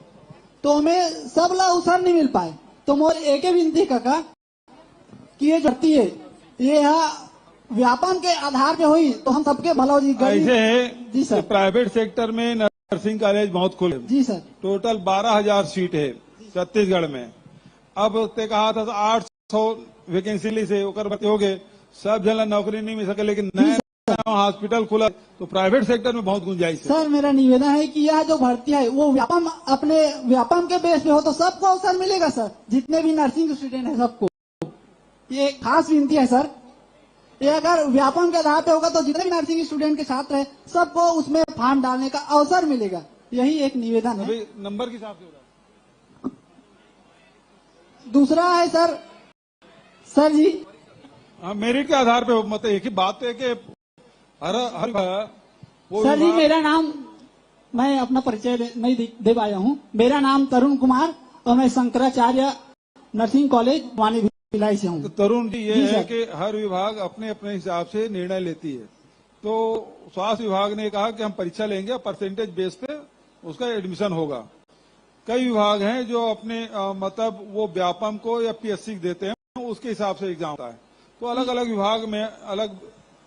तो हमें सब ला अवसर नहीं मिल पाए। तो मोर एके विनती कका कि ये जो भर्ती है, ये यहाँ व्यापम के आधार पे हुई तो हम सबके भला हो जी, गरीब। ऐसे है जी सर। कि प्राइवेट सेक्टर में नर्सिंग कॉलेज बहुत खुले। जी सर। टोटल बारह हजार सीट है छत्तीसगढ़ में। अब ते कहा था आठ सौ वैकेंसी से ओकर भर्ती हो गए, सब जन ला नौकरी नहीं मिल सके, लेकिन नया नया हॉस्पिटल खुला तो प्राइवेट सेक्टर में बहुत गुंजाइश है। सर, मेरा निवेदन है कि यह जो भर्ती है वो व्यापम, अपने व्यापम के बेस पे हो तो सबको अवसर मिलेगा सर, जितने भी नर्सिंग स्टूडेंट हैं सबको। ये खास विनती है सर, ये अगर व्यापम के आधार पे होगा तो जितने भी नर्सिंग स्टूडेंट के छात्र हैं सबको उसमें फॉर्म डालने का अवसर मिलेगा। यही एक निवेदन है। अभी नंबर के हिसाब से हो रहा है। दूसरा है सर, सर जी। हाँ, मेरिट के आधार पे हो, मतलब एक ही बात है कि हर हर वो सर जी, विभाग मेरा नाम, मैं अपना परिचय दे, नहीं दे, दे पाया हूँ। मेरा नाम तरुण कुमार और मैं शंकराचार्य नर्सिंग कॉलेज वानी भिलाई से हूँ। तो तरुण जी, ये जी है सर। कि हर विभाग अपने अपने हिसाब से निर्णय लेती है। तो स्वास्थ्य विभाग ने कहा कि हम परीक्षा लेंगे, परसेंटेज बेस पे उसका एडमिशन होगा। कई विभाग हैं जो अपने, अ, मतलब वो व्यापम को या पीएससी को देते हैं, उसके हिसाब से एग्जाम होता है। तो अलग अलग विभाग में अलग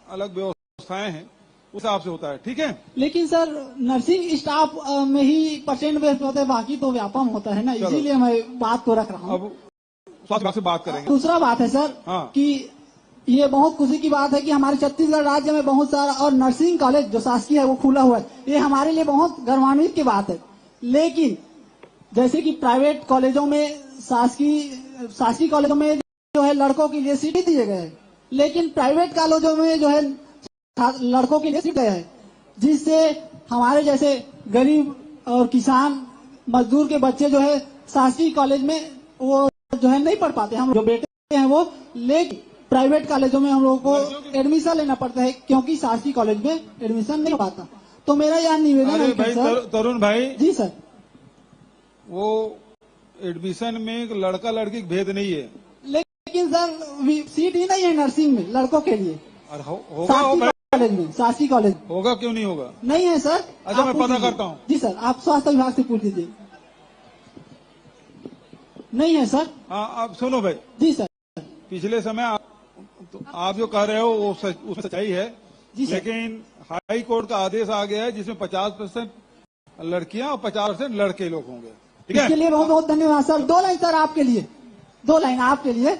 अलग व्यवस्थाएं हैं, उस हिसाब से होता है, ठीक है। लेकिन सर, नर्सिंग स्टाफ, अ, में ही परसेंट बेस होता है, बाकी तो व्यापम होता है ना, चलो। इसीलिए मैं बात को रख रहा हूँ। अब स्वास्थ्य विभाग से बात करेंगे। दूसरा बात है सर, हाँ। कि ये बहुत खुशी की बात है कि हमारे छत्तीसगढ़ राज्य में बहुत सारा और नर्सिंग कॉलेज जो शासकीय है वो खुला हुआ है, ये हमारे लिए बहुत गौरवान्वित की बात है। लेकिन जैसे कि प्राइवेट कॉलेजों में, शासकीय शासकीय कॉलेजों में जो है लड़कों के लिए सीट दिए गए हैं, लेकिन प्राइवेट कॉलेजों में जो है छा- लड़कों के लिए सीट गए हैं, जिससे हमारे जैसे गरीब और किसान मजदूर के बच्चे जो है शासकीय कॉलेज में वो जो है नहीं पढ़ पाते। हम जो बेटे हैं वो, लेकिन प्राइवेट कॉलेजों में हम लोगों को एडमिशन लेना पड़ता है क्योंकि शासकीय कॉलेज में एडमिशन नहीं हो पाता। तो मेरा यह निवेदन अरे है कि भाई, सर, तर-, तरुण भाई, जी सर। वो एडमिशन में लड़का लड़की का भेद नहीं है। लेकिन सर, वी-, सीट ही नहीं है नर्सिंग में लड़कों के लिए। और हो-, होगा, शासकीय होगा। कॉलेज में, शासकीय कॉलेज में। होगा, क्यों नहीं होगा? नहीं है सर। अच्छा, आप मैं पूछ पता लीजिए। करता हूँ। जी सर, आप स्वास्थ्य विभाग से पूछ लीजिए। नहीं है सर। हाँ, आप सुनो भाई। जी सर। पिछले समय आप, तो आप जो कह रहे हो वो सच, उसमें सच्चाई है। जी सर। लेकिन हाई कोर्ट का आदेश आ गया है जिसमें पचास परसेंट लड़कियां और पचास परसेंट लड़के लोग होंगे, ठीक है? इसके लिए बहुत बहुत धन्यवाद सर। दो लाइन सर आपके लिए, दो लाइन आपके लिए,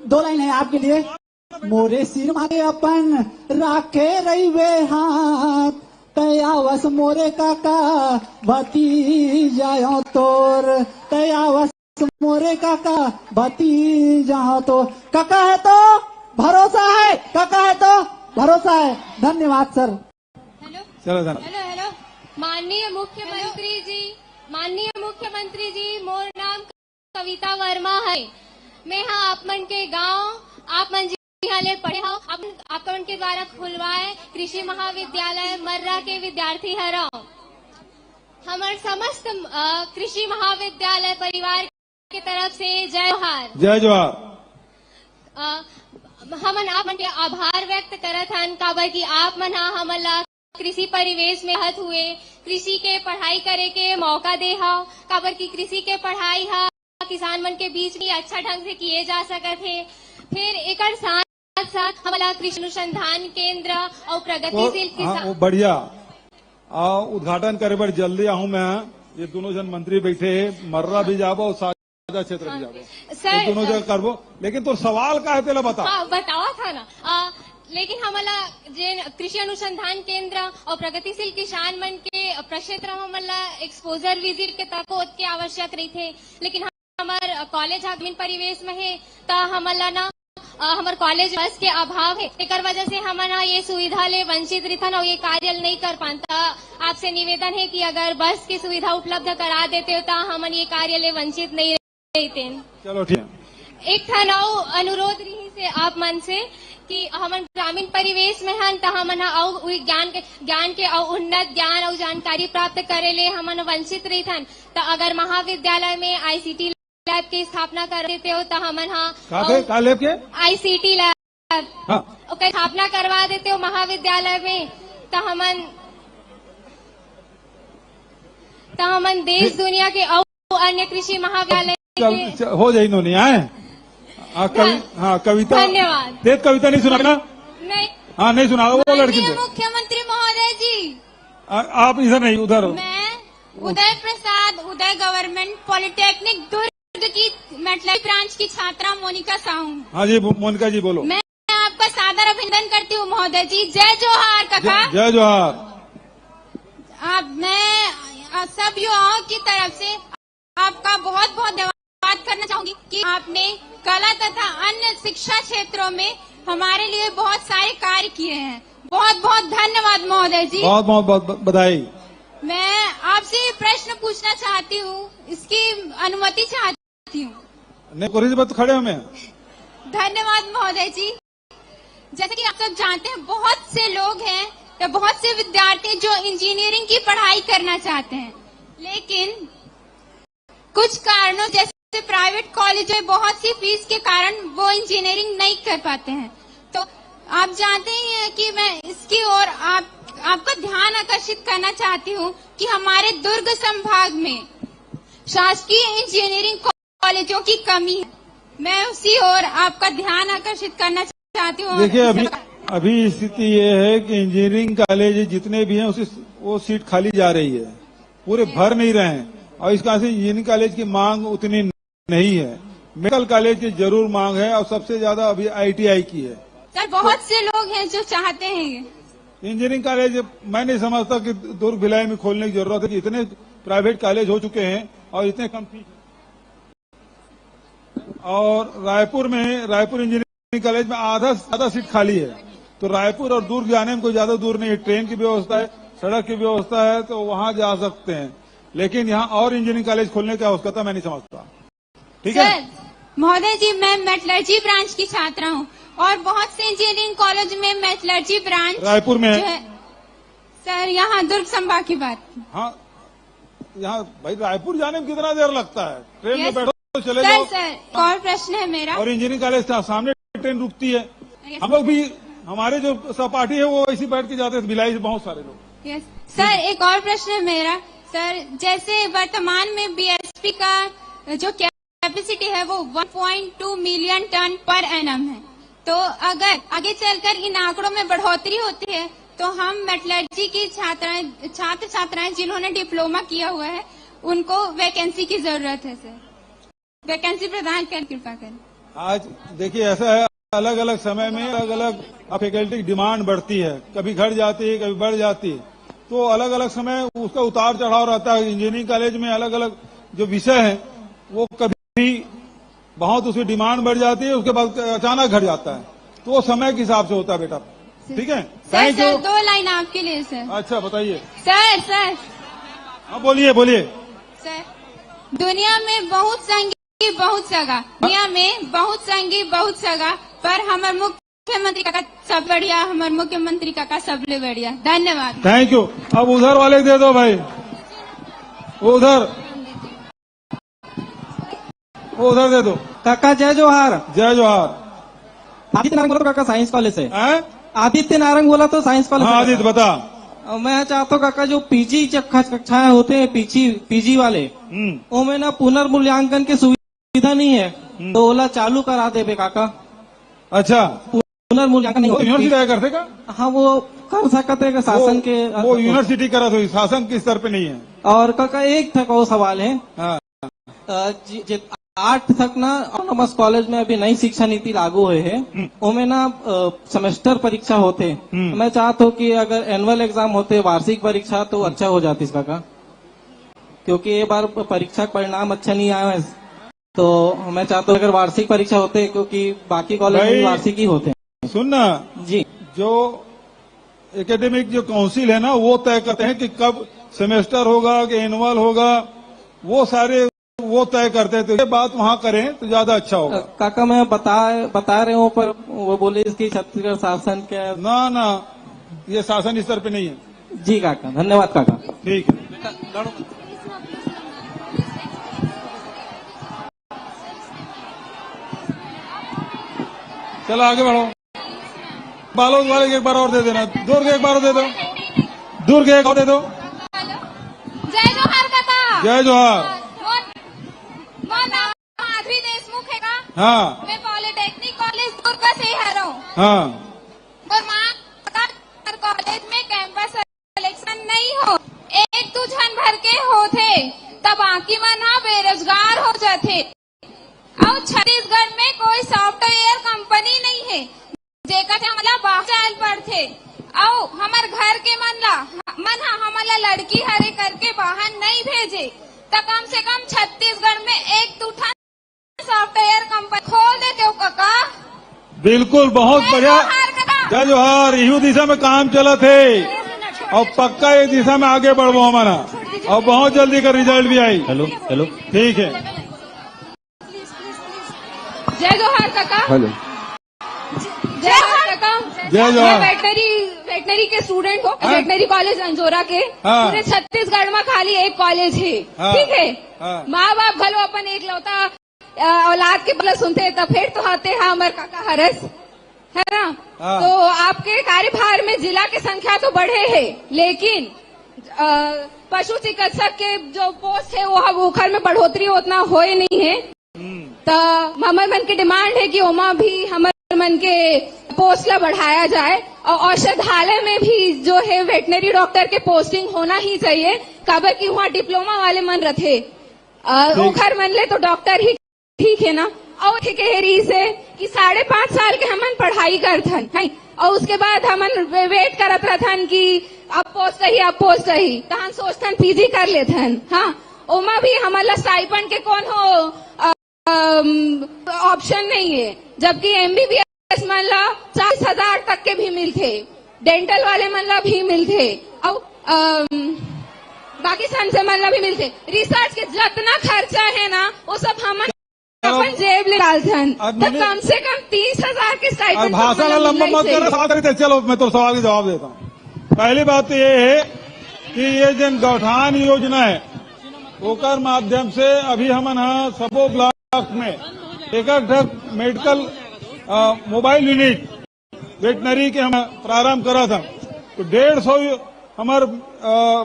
दो लाइन है आपके लिए। मोरे सिर माथे अपन राखे रहिबे हाथ, तै आवस मोरे काका भतीजा तोर, तै आवस मोरे काका भतीजा तो। काका है तो भरोसा है, काका है तो भरोसा है। धन्यवाद सर। हेलो। चलो, चलो। Hello, hello. माननीय मुख्यमंत्री जी, माननीय मुख्यमंत्री जी, मोर नाम कविता वर्मा है। मैं हा आप मन के गांव, आप मन जिहां ले पढ़े हव, आप, आप मन के द्वारा खुलवाए कृषि महाविद्यालय मर्रा के विद्यार्थी हरव। हमर समस्त, अ, कृषि महाविद्यालय परिवार के तरफ से जय जोहार। जय जोहार। अ, हमन आप मन के आभार व्यक्त करत हन, काबर कि आप मन ह हमन ला कृषि परिवेश में रहत हुए कृषि के पढ़ाई करे के मौका दे हव, काबर कि कृषि के पढ़ाई ह किसान मन के बीच में अच्छा ढंग से किए जा सकत हे। फिर एकर साथ साथ हमन ला कृषि अनुसंधान केंद्र अउ प्रगतिशील वो, हाँ, किसान वो बढ़िया। आ, उद्घाटन करे बर जल्दी आहूं मैं। ये दोनों जन मंत्री बैठे हे, मर्रा भी जाबो अउ साझा क्षेत्र भी जाबो। सर, तो दोनों जगह करबो, लेकिन तोर सवाल का हे तेला बता। हाँ, बतावत हंव ना। आ, लेकिन हमन ला जे कृषि अनुसंधान केंद्र अउ प्रगतिशील किसान मन के प्रक्षेत्र म हमन ला एक्सपोजर विजिट के तको ओतके आवश्यक रहिथे, लेकिन हमर कॉलेज ह ग्रामीण परिवेश में हे, त हमन ला ना, अ, हमर कॉलेज बस के अभाव हे, एकर वजह से हमन ह ये सुविधा ले वंचित रिथन अउ ये कार्य ल नइ कर पान। त आपसे निवेदन हे कि अगर बस की सुविधा उपलब्ध करा देते हो, त हमन ये कार्य ले वंचित नइ रहितेन। चलो, ठीक है। एक ठन अउ अनुरोध रहिस हे आप मन से कि हमन ग्रामीण परिवेश में हन, त हमन ह अउ उही ज्ञान के, ज्ञान के अउ उन्नत ज्ञान अउ जानकारी प्राप्त करे ले हमन वंचित रहिथन। त अगर महाविद्यालय में आईसीटी लैब की स्थापना कर देते हो, त हमन ह का अउ थे? का लैब के? ICT lab. हाँ। ओकर स्थापना करवा देते हो महाविद्यालय में, त हमन, त हमन देश दे- दुनिया के अउ अन्य कृषि महाविद्यालय चल, के चल, हो जाई नोनी, आए? आ, कवि-, ना। हाँ, कविता। धन्यवाद। तेज कविता नहीं सुनाना? नहीं। हाँ, नहीं सुनाओ, वो लड़की माननीय से। मुख्यमंत्री महोदय जी। आ, आप इधर नहीं, उधर हो। मैं उदय प्रसाद, उदय गवर्नमेंट पॉलिटेक्निक दुर्ग की मेटलर्जी ब्रांच की छात्रा मोनिका साहू। हाँ जी, मो-, मोनिका जी, बोलो। मैं आपका सादर अभिनंदन करती हूँ महोदय जी। जय जोहार काका। जय, जय जोहार। आप, मैं, अ, सब युवाओं की तरफ से आपका बहुत बहुत धन्यवाद करना चाहूंगी कि आपने कला तथा अन्य शिक्षा क्षेत्रों में हमारे लिए बहुत सारे कार्य किए हैं। बहुत बहुत धन्यवाद महोदय जी। बहुत बहुत ब-, ब-, बधाई। मैं आपसे ये प्रश्न पूछना चाहती हूँ, इसकी अनुमति चाहती हूँ। नहीं, कोरी बात खड़े हो मैं। धन्यवाद महोदय जी। जैसे कि आप सब जानते हैं, बहुत से लोग हैं या बहुत से विद्यार्थी जो इंजीनियरिंग की पढ़ाई करना चाहते हैं, लेकिन कुछ कारणों जैसे प्राइवेट कॉलेज में बहुत सी फीस के कारण वो इंजीनियरिंग नहीं कर पाते हैं। तो आप जानते ही हैं कि मैं इसकी ओर आप, आपका ध्यान आकर्षित करना चाहती हूँ कि हमारे दुर्ग संभाग में शासकीय इंजीनियरिंग कॉलेजों की कमी है। मैं उसी ओर आपका ध्यान आकर्षित करना चाहती हूँ। देखिए, अभी, अभी स्थिति ये है कि इंजीनियरिंग कॉलेज जितने भी हैं, उसी, वो सीट खाली जा रही है, पूरे भर नहीं रहे हैं। और इसका से इंजीनियरिंग कॉलेज की मांग उतनी नहीं है। मेडिकल कॉलेज की जरूर मांग है और सबसे ज्यादा अभी आईटीआई की है। सर, बहुत से लोग हैं जो चाहते हैं ये। इंजीनियरिंग कॉलेज, मैं नहीं समझता कि दुर्ग भिलाई में खोलने की जरूरत है कि इतने प्राइवेट कॉलेज हो चुके हैं और इतने कम फीस। और रायपुर में, रायपुर इंजीनियरिंग कॉलेज में आधा से ज्यादा सीट खाली है, तो रायपुर और दुर्ग जाने में कोई ज्यादा दूर नहीं है, ट्रेन की व्यवस्था है, सड़क की व्यवस्था है, तो वहां जा सकते हैं। लेकिन यहाँ और इंजीनियरिंग कॉलेज खोलने की आवश्यकता मैं नहीं समझता। ठीक है? सर, महोदय जी, मैं मेटलर्जी ब्रांच की छात्रा हूँ और बहुत से इंजीनियरिंग कॉलेज में मेटलर्जी ब्रांच रायपुर में जो है। है, सर, यहाँ दुर्ग संभाग की बात। हाँ, यहाँ भाई, रायपुर जाने में कितना देर लगता है? ट्रेन में यस। बैठो, चले सर, जाओ। सर, एक और प्रश्न है मेरा। और इंजीनियरिंग कॉलेज था, सामने ट्रेन रुकती है। यस। हम लोग भी, हमारे जो सहपाठी है, वो ऐसे बैठ के जाते थे भिलाई से, बहुत सारे लोग। यस। सर, एक और प्रश्न है मेरा। सर, जैसे वर्तमान में बीएसपी का जो कैपेसिटी है, वो one point two million tonne पर एनम है, तो अगर आगे चलकर इन आंकड़ों में बढ़ोतरी होती है, तो हम मेटलर्जी की छात्राएं, छात्र छात्राएं जिन्होंने डिप्लोमा किया हुआ है, उनको वैकेंसी की जरूरत है सर, वैकेंसी प्रदान कर, कृपा करें। आज देखिए, ऐसा है, अलग-अलग समय में अलग-अलग फैकल्टी की डिमांड बढ़ती है, कभी घट जाती है, कभी बढ़ जाती है, तो अलग-अलग समय उसका उतार चढ़ाव रहता है। इंजीनियरिंग कॉलेज में अलग-अलग जो विषय हैं, वो कभी बहुत उसकी डिमांड बढ़ जाती है, उसके बाद अचानक घट जाता है, तो वो समय के हिसाब से होता है बेटा। ठीक है? Sir, thank you. सर, दो लाइन आपके लिए सर। अच्छा, बताइए। Sir, sir. हाँ, बोलिए, बोलिए। सर, दुनिया में बहुत संगी बहुत सगा, दुनिया में बहुत संगी बहुत सगा, पर हमर मुख्यमंत्री काका सब बढ़िया, हमर मुख्यमंत्री काका सबले बढ़िया। धन्यवाद। Thank you. अब उधर वाले दे दो भाई, उधर। वो उधर दे दो। काका, जय जोहार। जय जोहार। आदित्य नारंग बोला तो काका, साइंस कॉलेज से। हैं? आदित्य नारंग बोला तो साइंस कॉलेज हाँ, से। आदित्य, बता। अ, मैं चाहता हूँ काका, जो पीजी कक्षा, कक्षाएं होते हैं, पीजी, पीजी वाले, हम्म। ओमे ना पुनर्मूल्यांकन की सुविधा नहीं है, हम्म। तो ओला चालू करा देबे काका। अच्छा। पुनर्मूल्यांकन नहीं वो होता। यूनिवर्सिटी आया करते का? हाँ, वो कर सकते हैं शासन वो, के, वो यूनिवर्सिटी करा तो शासन के स्तर पे नहीं है। और काका, एक तक वो सवाल है। हाँ। अ, जि-, जि-, आठ तक ना ऑटोनॉमस कॉलेज में अभी नई शिक्षा नीति लागू हुई है, हम्म। ओमे ना, अ, सेमेस्टर परीक्षा होते। हम्म। मैं चाहता हूँ कि अगर एनुअल एग्जाम होते, वार्षिक परीक्षा, तो अच्छा हो जाती इसका का, क्योंकि ये बार प-, परीक्षा परिणाम अच्छा नहीं आया है, तो मैं चाहता हूँ अगर वार्षिक परीक्षा होते, क्योंकि बाकी कॉलेज में भाई, वार्षिक ही होते हैं। सुन ना, जी। जो एकेडमिक जो काउंसिल है ना, वो तय करते हैं कि कब सेमेस्टर होगा, कि एनुअल होगा, वो सारे वो तय करते हैं। तो ये बात वहाँ करें तो ज्यादा अच्छा होगा। अ, काका, मैं बता, बता रहे हूँ, पर वो बोले इसकी छत्तीसगढ़ शासन के ना, ना, ये शासन स्तर पे नहीं है। जी काका, धन्यवाद काका। ठीक है। चलो आगे बढ़ो। बालोद वाले के एक बार और दे देना, दुर्ग एक बार और दे दो, दुर्ग एक और दे दो। जय जोहार काका। जय जोहार। मोर, मोर नाम माधुरी देशमुख है का? हाँ। मैं पॉलिटेक्निक कॉलेज दुर्ग से हरव। हाँ। मोर माँ का कॉलेज में कैंपस सिलेक्शन नहीं हो, एक दू झन भर के होथे, त बाकी मन ह बेरोजगार हो जाथे। अउ छत्तीसगढ़ में कोई सॉफ्टवेयर कंपनी नहीं है, जेकर से हमला बाहर जाए ल पड़थे। अउ हमर घर के मन ला, मन ह हमन ला लड़की हरे करके बाहर नहीं भेजे, त कम से कम छत्तीसगढ़ में एक दू ठन सॉफ्टवेयर कंपनी खोल देते हो काका। बिल्कुल, बहुत बढ़िया। जय जोहार काका। जय जोहार। इहू दिशा में काम चलत हे और पक्का ये दिशा में आगे बढ़बो हमन ह। और बहुत जल्दी का रिजल्ट भी आई। Hello, hello. ठीक है। जय जोहार काका। हेलो। जय जोहार काका। जय जोहार। मैं वेटनरी, वेटनरी के स्टूडेंट हूँ, हाँ। वेटनरी कॉलेज अंजोरा के। हाँ। पूरे छत्तीसगढ़ में खाली एक कॉलेज है, हाँ। ठीक है? हाँ। माँ बाप घलो अपन एकलौता, अ, औलाद के बोला सुनते, त फेर तो आते हैं हमर काका हरस, है ना? हाँ। तो आपके कार्यभार में जिला के संख्या तो बढ़े है, लेकिन, अ, पशु चिकित्सक के जो पोस्ट है, वो अब ओखर में बढ़ोतरी उतना होए नहीं है। हम्म। त हमर मन के डिमांड है कि ओमा भी हमर मन के पोस्ट ला बढ़ाया जाए और औषधालय में भी जो है वेटनरी डॉक्टर के पोस्टिंग होना ही चाहिए, काबर कि वहाँ डिप्लोमा वाले मन रथे। अ, ठीक। ओखर मन ले तो डॉक्टर ही ठीक है ना। और ठीक है, रही से कि साढ़े पाँच साल के हमन पढ़ाई करथन, है, और उसके बाद हमन वे-, वेट करत रहथन कि अब पोस्ट रही, अब पोस्ट रही, तहन सोचथन पीजी कर लेथन। हाँ, ओमा भी हमन ला स्टाइपेंड के कोनो, अ, अम, ऑप्शन नहीं है, जबकि एमबीबीएस मन ला चालीस हजार तक के भी मिलथे, डेंटल वाले मन ला भी मिलथे, अउ, अम, बाकी संस्था मन ला भी मिलथे। रिसर्च के जतना खर्चा है ना, वो सब हमन अपन जेब ले डालथन। त कम से कम तीस हजार के स्टाइपेंड और भाषण ला लंबा मत करो, सवाल करते, चलो मैं तो सवाल के जवाब देता हूँ। पहली बात तो ये है कि ये जन गौठान योजना है, ओकर माध्यम से अभी हमन ह सबो ब्लॉक में एक एक ठक मेडिकल, अ, मोबाइल यूनिट वेटनरी के हम प्रारंभ करत हन। तो डेढ़ सौ हमर, अ,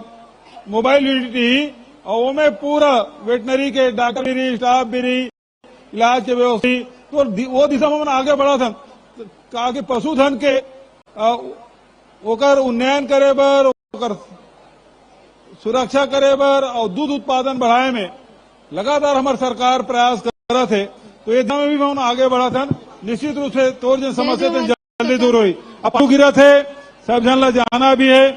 मोबाइल यूनिट ही, और ओमे पूरा वेटनरी के डॉक्टर भी रही, स्टाफ भी रही, इलाज के व्यवस्था, तो दि-, वो दिशा में हमन आगे बढ़त हन। काकि पशुधन के, अ, ओकर उन्नयन करे बर, ओकर सुरक्षा करे बर और दूध उत्पादन बढ़ाए में लगातार हमर सरकार प्रयास करत हे, तो ये दिशा में भी हमन आगे बढ़त हन। निश्चित रूप से तोर जन समस्या तेन जल्दी दूर होई। अब पाछू गिरत हे, सब जन ला जाना भी है।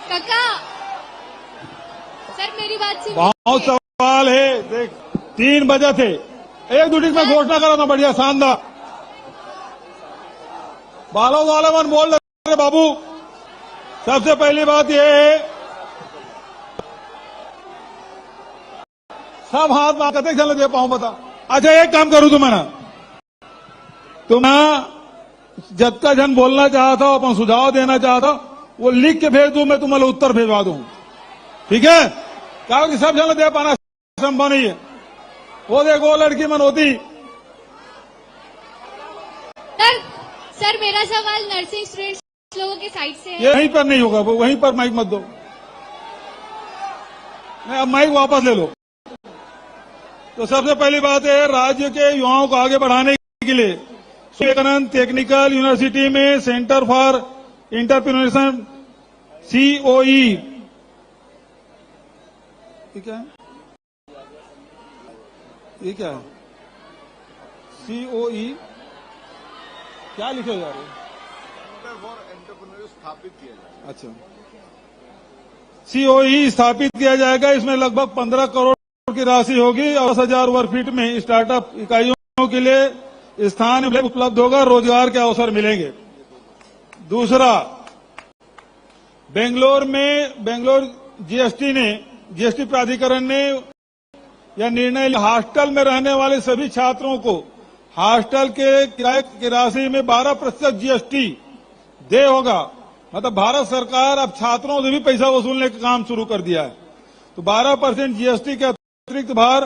काका, सर, मेरी बात सुनिए। बहुत सवाल है, देख, तीन बजे थे, एक दो टिक में घोषणा करा था, बढ़िया, शानदार। बालोद वाले मन बोल रहे बाबू, सबसे पहली बात ये है, सब हाथ बांध, कतेक झन दे पाऊं बता। अच्छा, एक काम करूं तुम ना, तुम ना जतका झन बोलना चाहता हो, अपन सुझाव देना चाहता हो, वो लिख के भेज दूं, मैं तुम्हारा उत्तर भेजवा दूं, ठीक है? क्योंकि सब झन दे पाना संभव नहीं है। वो देखो, वो लड़की मन होती। सर, सर, मेरा सवाल नर्सिंग स्टूडेंट्स लोगों के साइड से है। ये वहीं पर नहीं होगा, वो वहीं पर माइक मत दो। नहीं, अब माइक वापस ले लो। तो सबसे पहली बात है, राज्य के युवाओं को आगे बढ़ाने के लिए विवेकानंद टेक्निकल यूनिवर्सिटी में सेंटर फॉर एंटरप्रेन्योरशिप, सीओई, ठीक है, ये क्या है? सीओई क्या लिखे जा रहे हैं? सेंटर फॉर एंटरप्रेन्योर स्थापित किया जाएगा। अच्छा, सीओई स्थापित किया जाएगा। इसमें लगभग पंद्रह करोड़ की राशि होगी और दस हजार वर्ग फीट में स्टार्टअप इकाइयों के लिए स्थान उपलब्ध होगा, रोजगार के अवसर मिलेंगे। दूसरा, बेंगलोर में, बेंगलोर जीएसटी ने, जीएसटी प्राधिकरण ने यह निर्णय लिया, हॉस्टल में रहने वाले सभी छात्रों को हॉस्टल के किराए की राशि में बारह प्रतिशत जीएसटी दे होगा। मतलब, भारत सरकार अब छात्रों से भी पैसा वसूलने का काम शुरू कर दिया है। तो बारह परसेंट जीएसटी के अतिरिक्त भार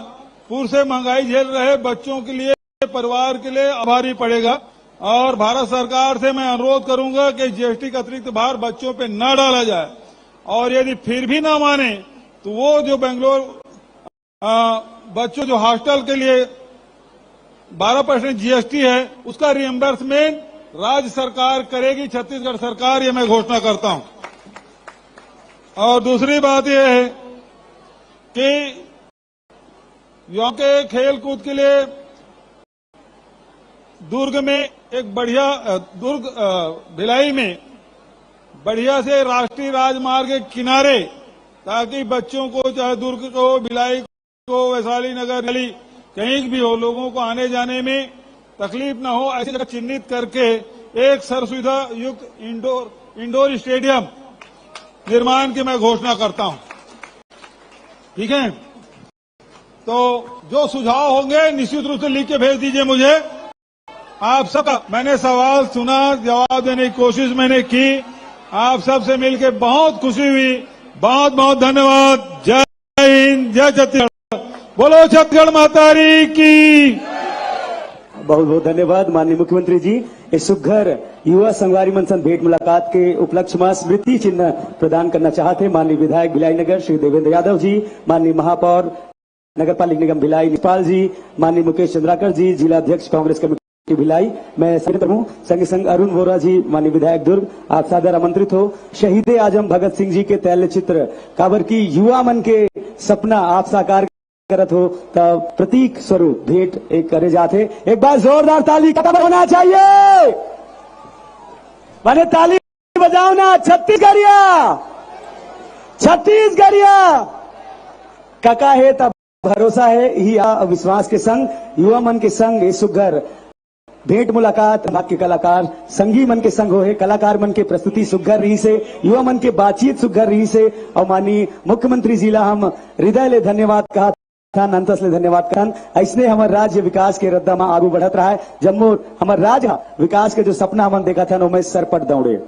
पूर्व से महंगाई झेल रहे बच्चों के लिए, परिवार के लिए भारी पड़ेगा। और भारत सरकार से मैं अनुरोध करूंगा कि जीएसटी का अतिरिक्त भार बच्चों पे ना डाला जाए, और यदि फिर भी ना माने तो वो जो बेंगलोर, अ, बच्चों जो हॉस्टल के लिए बारह परसेंट जीएसटी है, उसका रियम्बर्समेंट राज्य सरकार करेगी, छत्तीसगढ़ सरकार, ये मैं घोषणा करता हूं। और दूसरी बात यह है कि युवाओं के खेल कूद के लिए दुर्ग में एक बढ़िया, अ, दुर्ग, अ, भिलाई में बढ़िया से राष्ट्रीय राजमार्ग के किनारे, ताकि बच्चों को, चाहे दुर्ग को, भिलाई को, वैशाली नगर, दिल्ली, कहीं भी हो, लोगों को आने जाने में तकलीफ ना हो, ऐसी जगह चिन्हित करके एक सर्वसुविधा युक्त इंडोर, इंडोर स्टेडियम निर्माण की मैं घोषणा करता हूं। ठीक है, तो जो सुझाव होंगे, निश्चित रूप से लिख के भेज दीजिए मुझे। आप सबका मैंने सवाल सुना, जवाब देने की कोशिश मैंने की। आप सबसे मिलके बहुत खुशी हुई। बहुत बहुत धन्यवाद। जय हिंद, जय छत्तीसगढ़। बोलो छत्तीसगढ़ माता री की। बहुत बहुत धन्यवाद माननीय मुख्यमंत्री जी। ये सुघर युवा संगवारी मन सन भेंट मुलाकात के उपलक्ष्य में स्मृति चिन्ह प्रदान करना चाहते हैं माननीय विधायक भिलाई नगर श्री देवेंद्र यादव जी, माननीय महापौर नगर पालिक निगम भिलाई निजपाल जी, माननीय मुकेश चंद्राकर जी, जिला अध्यक्ष कांग्रेस कमेटी भिलाई, मैं संग हूँ, संग संग अरुण वोरा जी, माननीय विधायक दुर्ग, आप सादर आमंत्रित हो। शहीद आजम भगत सिंह जी के तैलचित्र, काबर की युवा मन के सपना आप साकार करत हो, त प्रतीक स्वरूप भेंट एक करे जात हे। एक बार जोरदार ताली का होना चाहिए। माने ताली बजाओ ना छत्तीसगढ़िया, छत्तीसगढ़िया। कका हे त भरोसा हे, ही आ विश्वास के संग, युवा मन के संग, ये सुघर भेंट मुलाकात, बाकी कलाकार संगी मन के संग होए, कलाकार मन के प्रस्तुति सुघर रहिसे, युवा मन के बातचीत सुघर रहिसे, और माननीय मुख्यमंत्री जी ला हम हृदय ले धन्यवाद कहा थन, अंतस ले धन्यवाद करन। अइसने हमर राज्य विकास के रद्दा म आगू बढ़त रहय, जम्मो हमर राज्य विकास के जो सपना हमन देखत हन, ओमे सरपट दौड़े।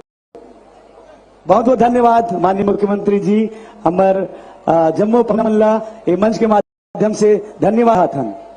बहुत बहुत धन्यवाद माननीय मुख्यमंत्री जी, हमर, अ, जम्मो पहुना मन ला ए मंच के माध्यम से धन्यवाद हन।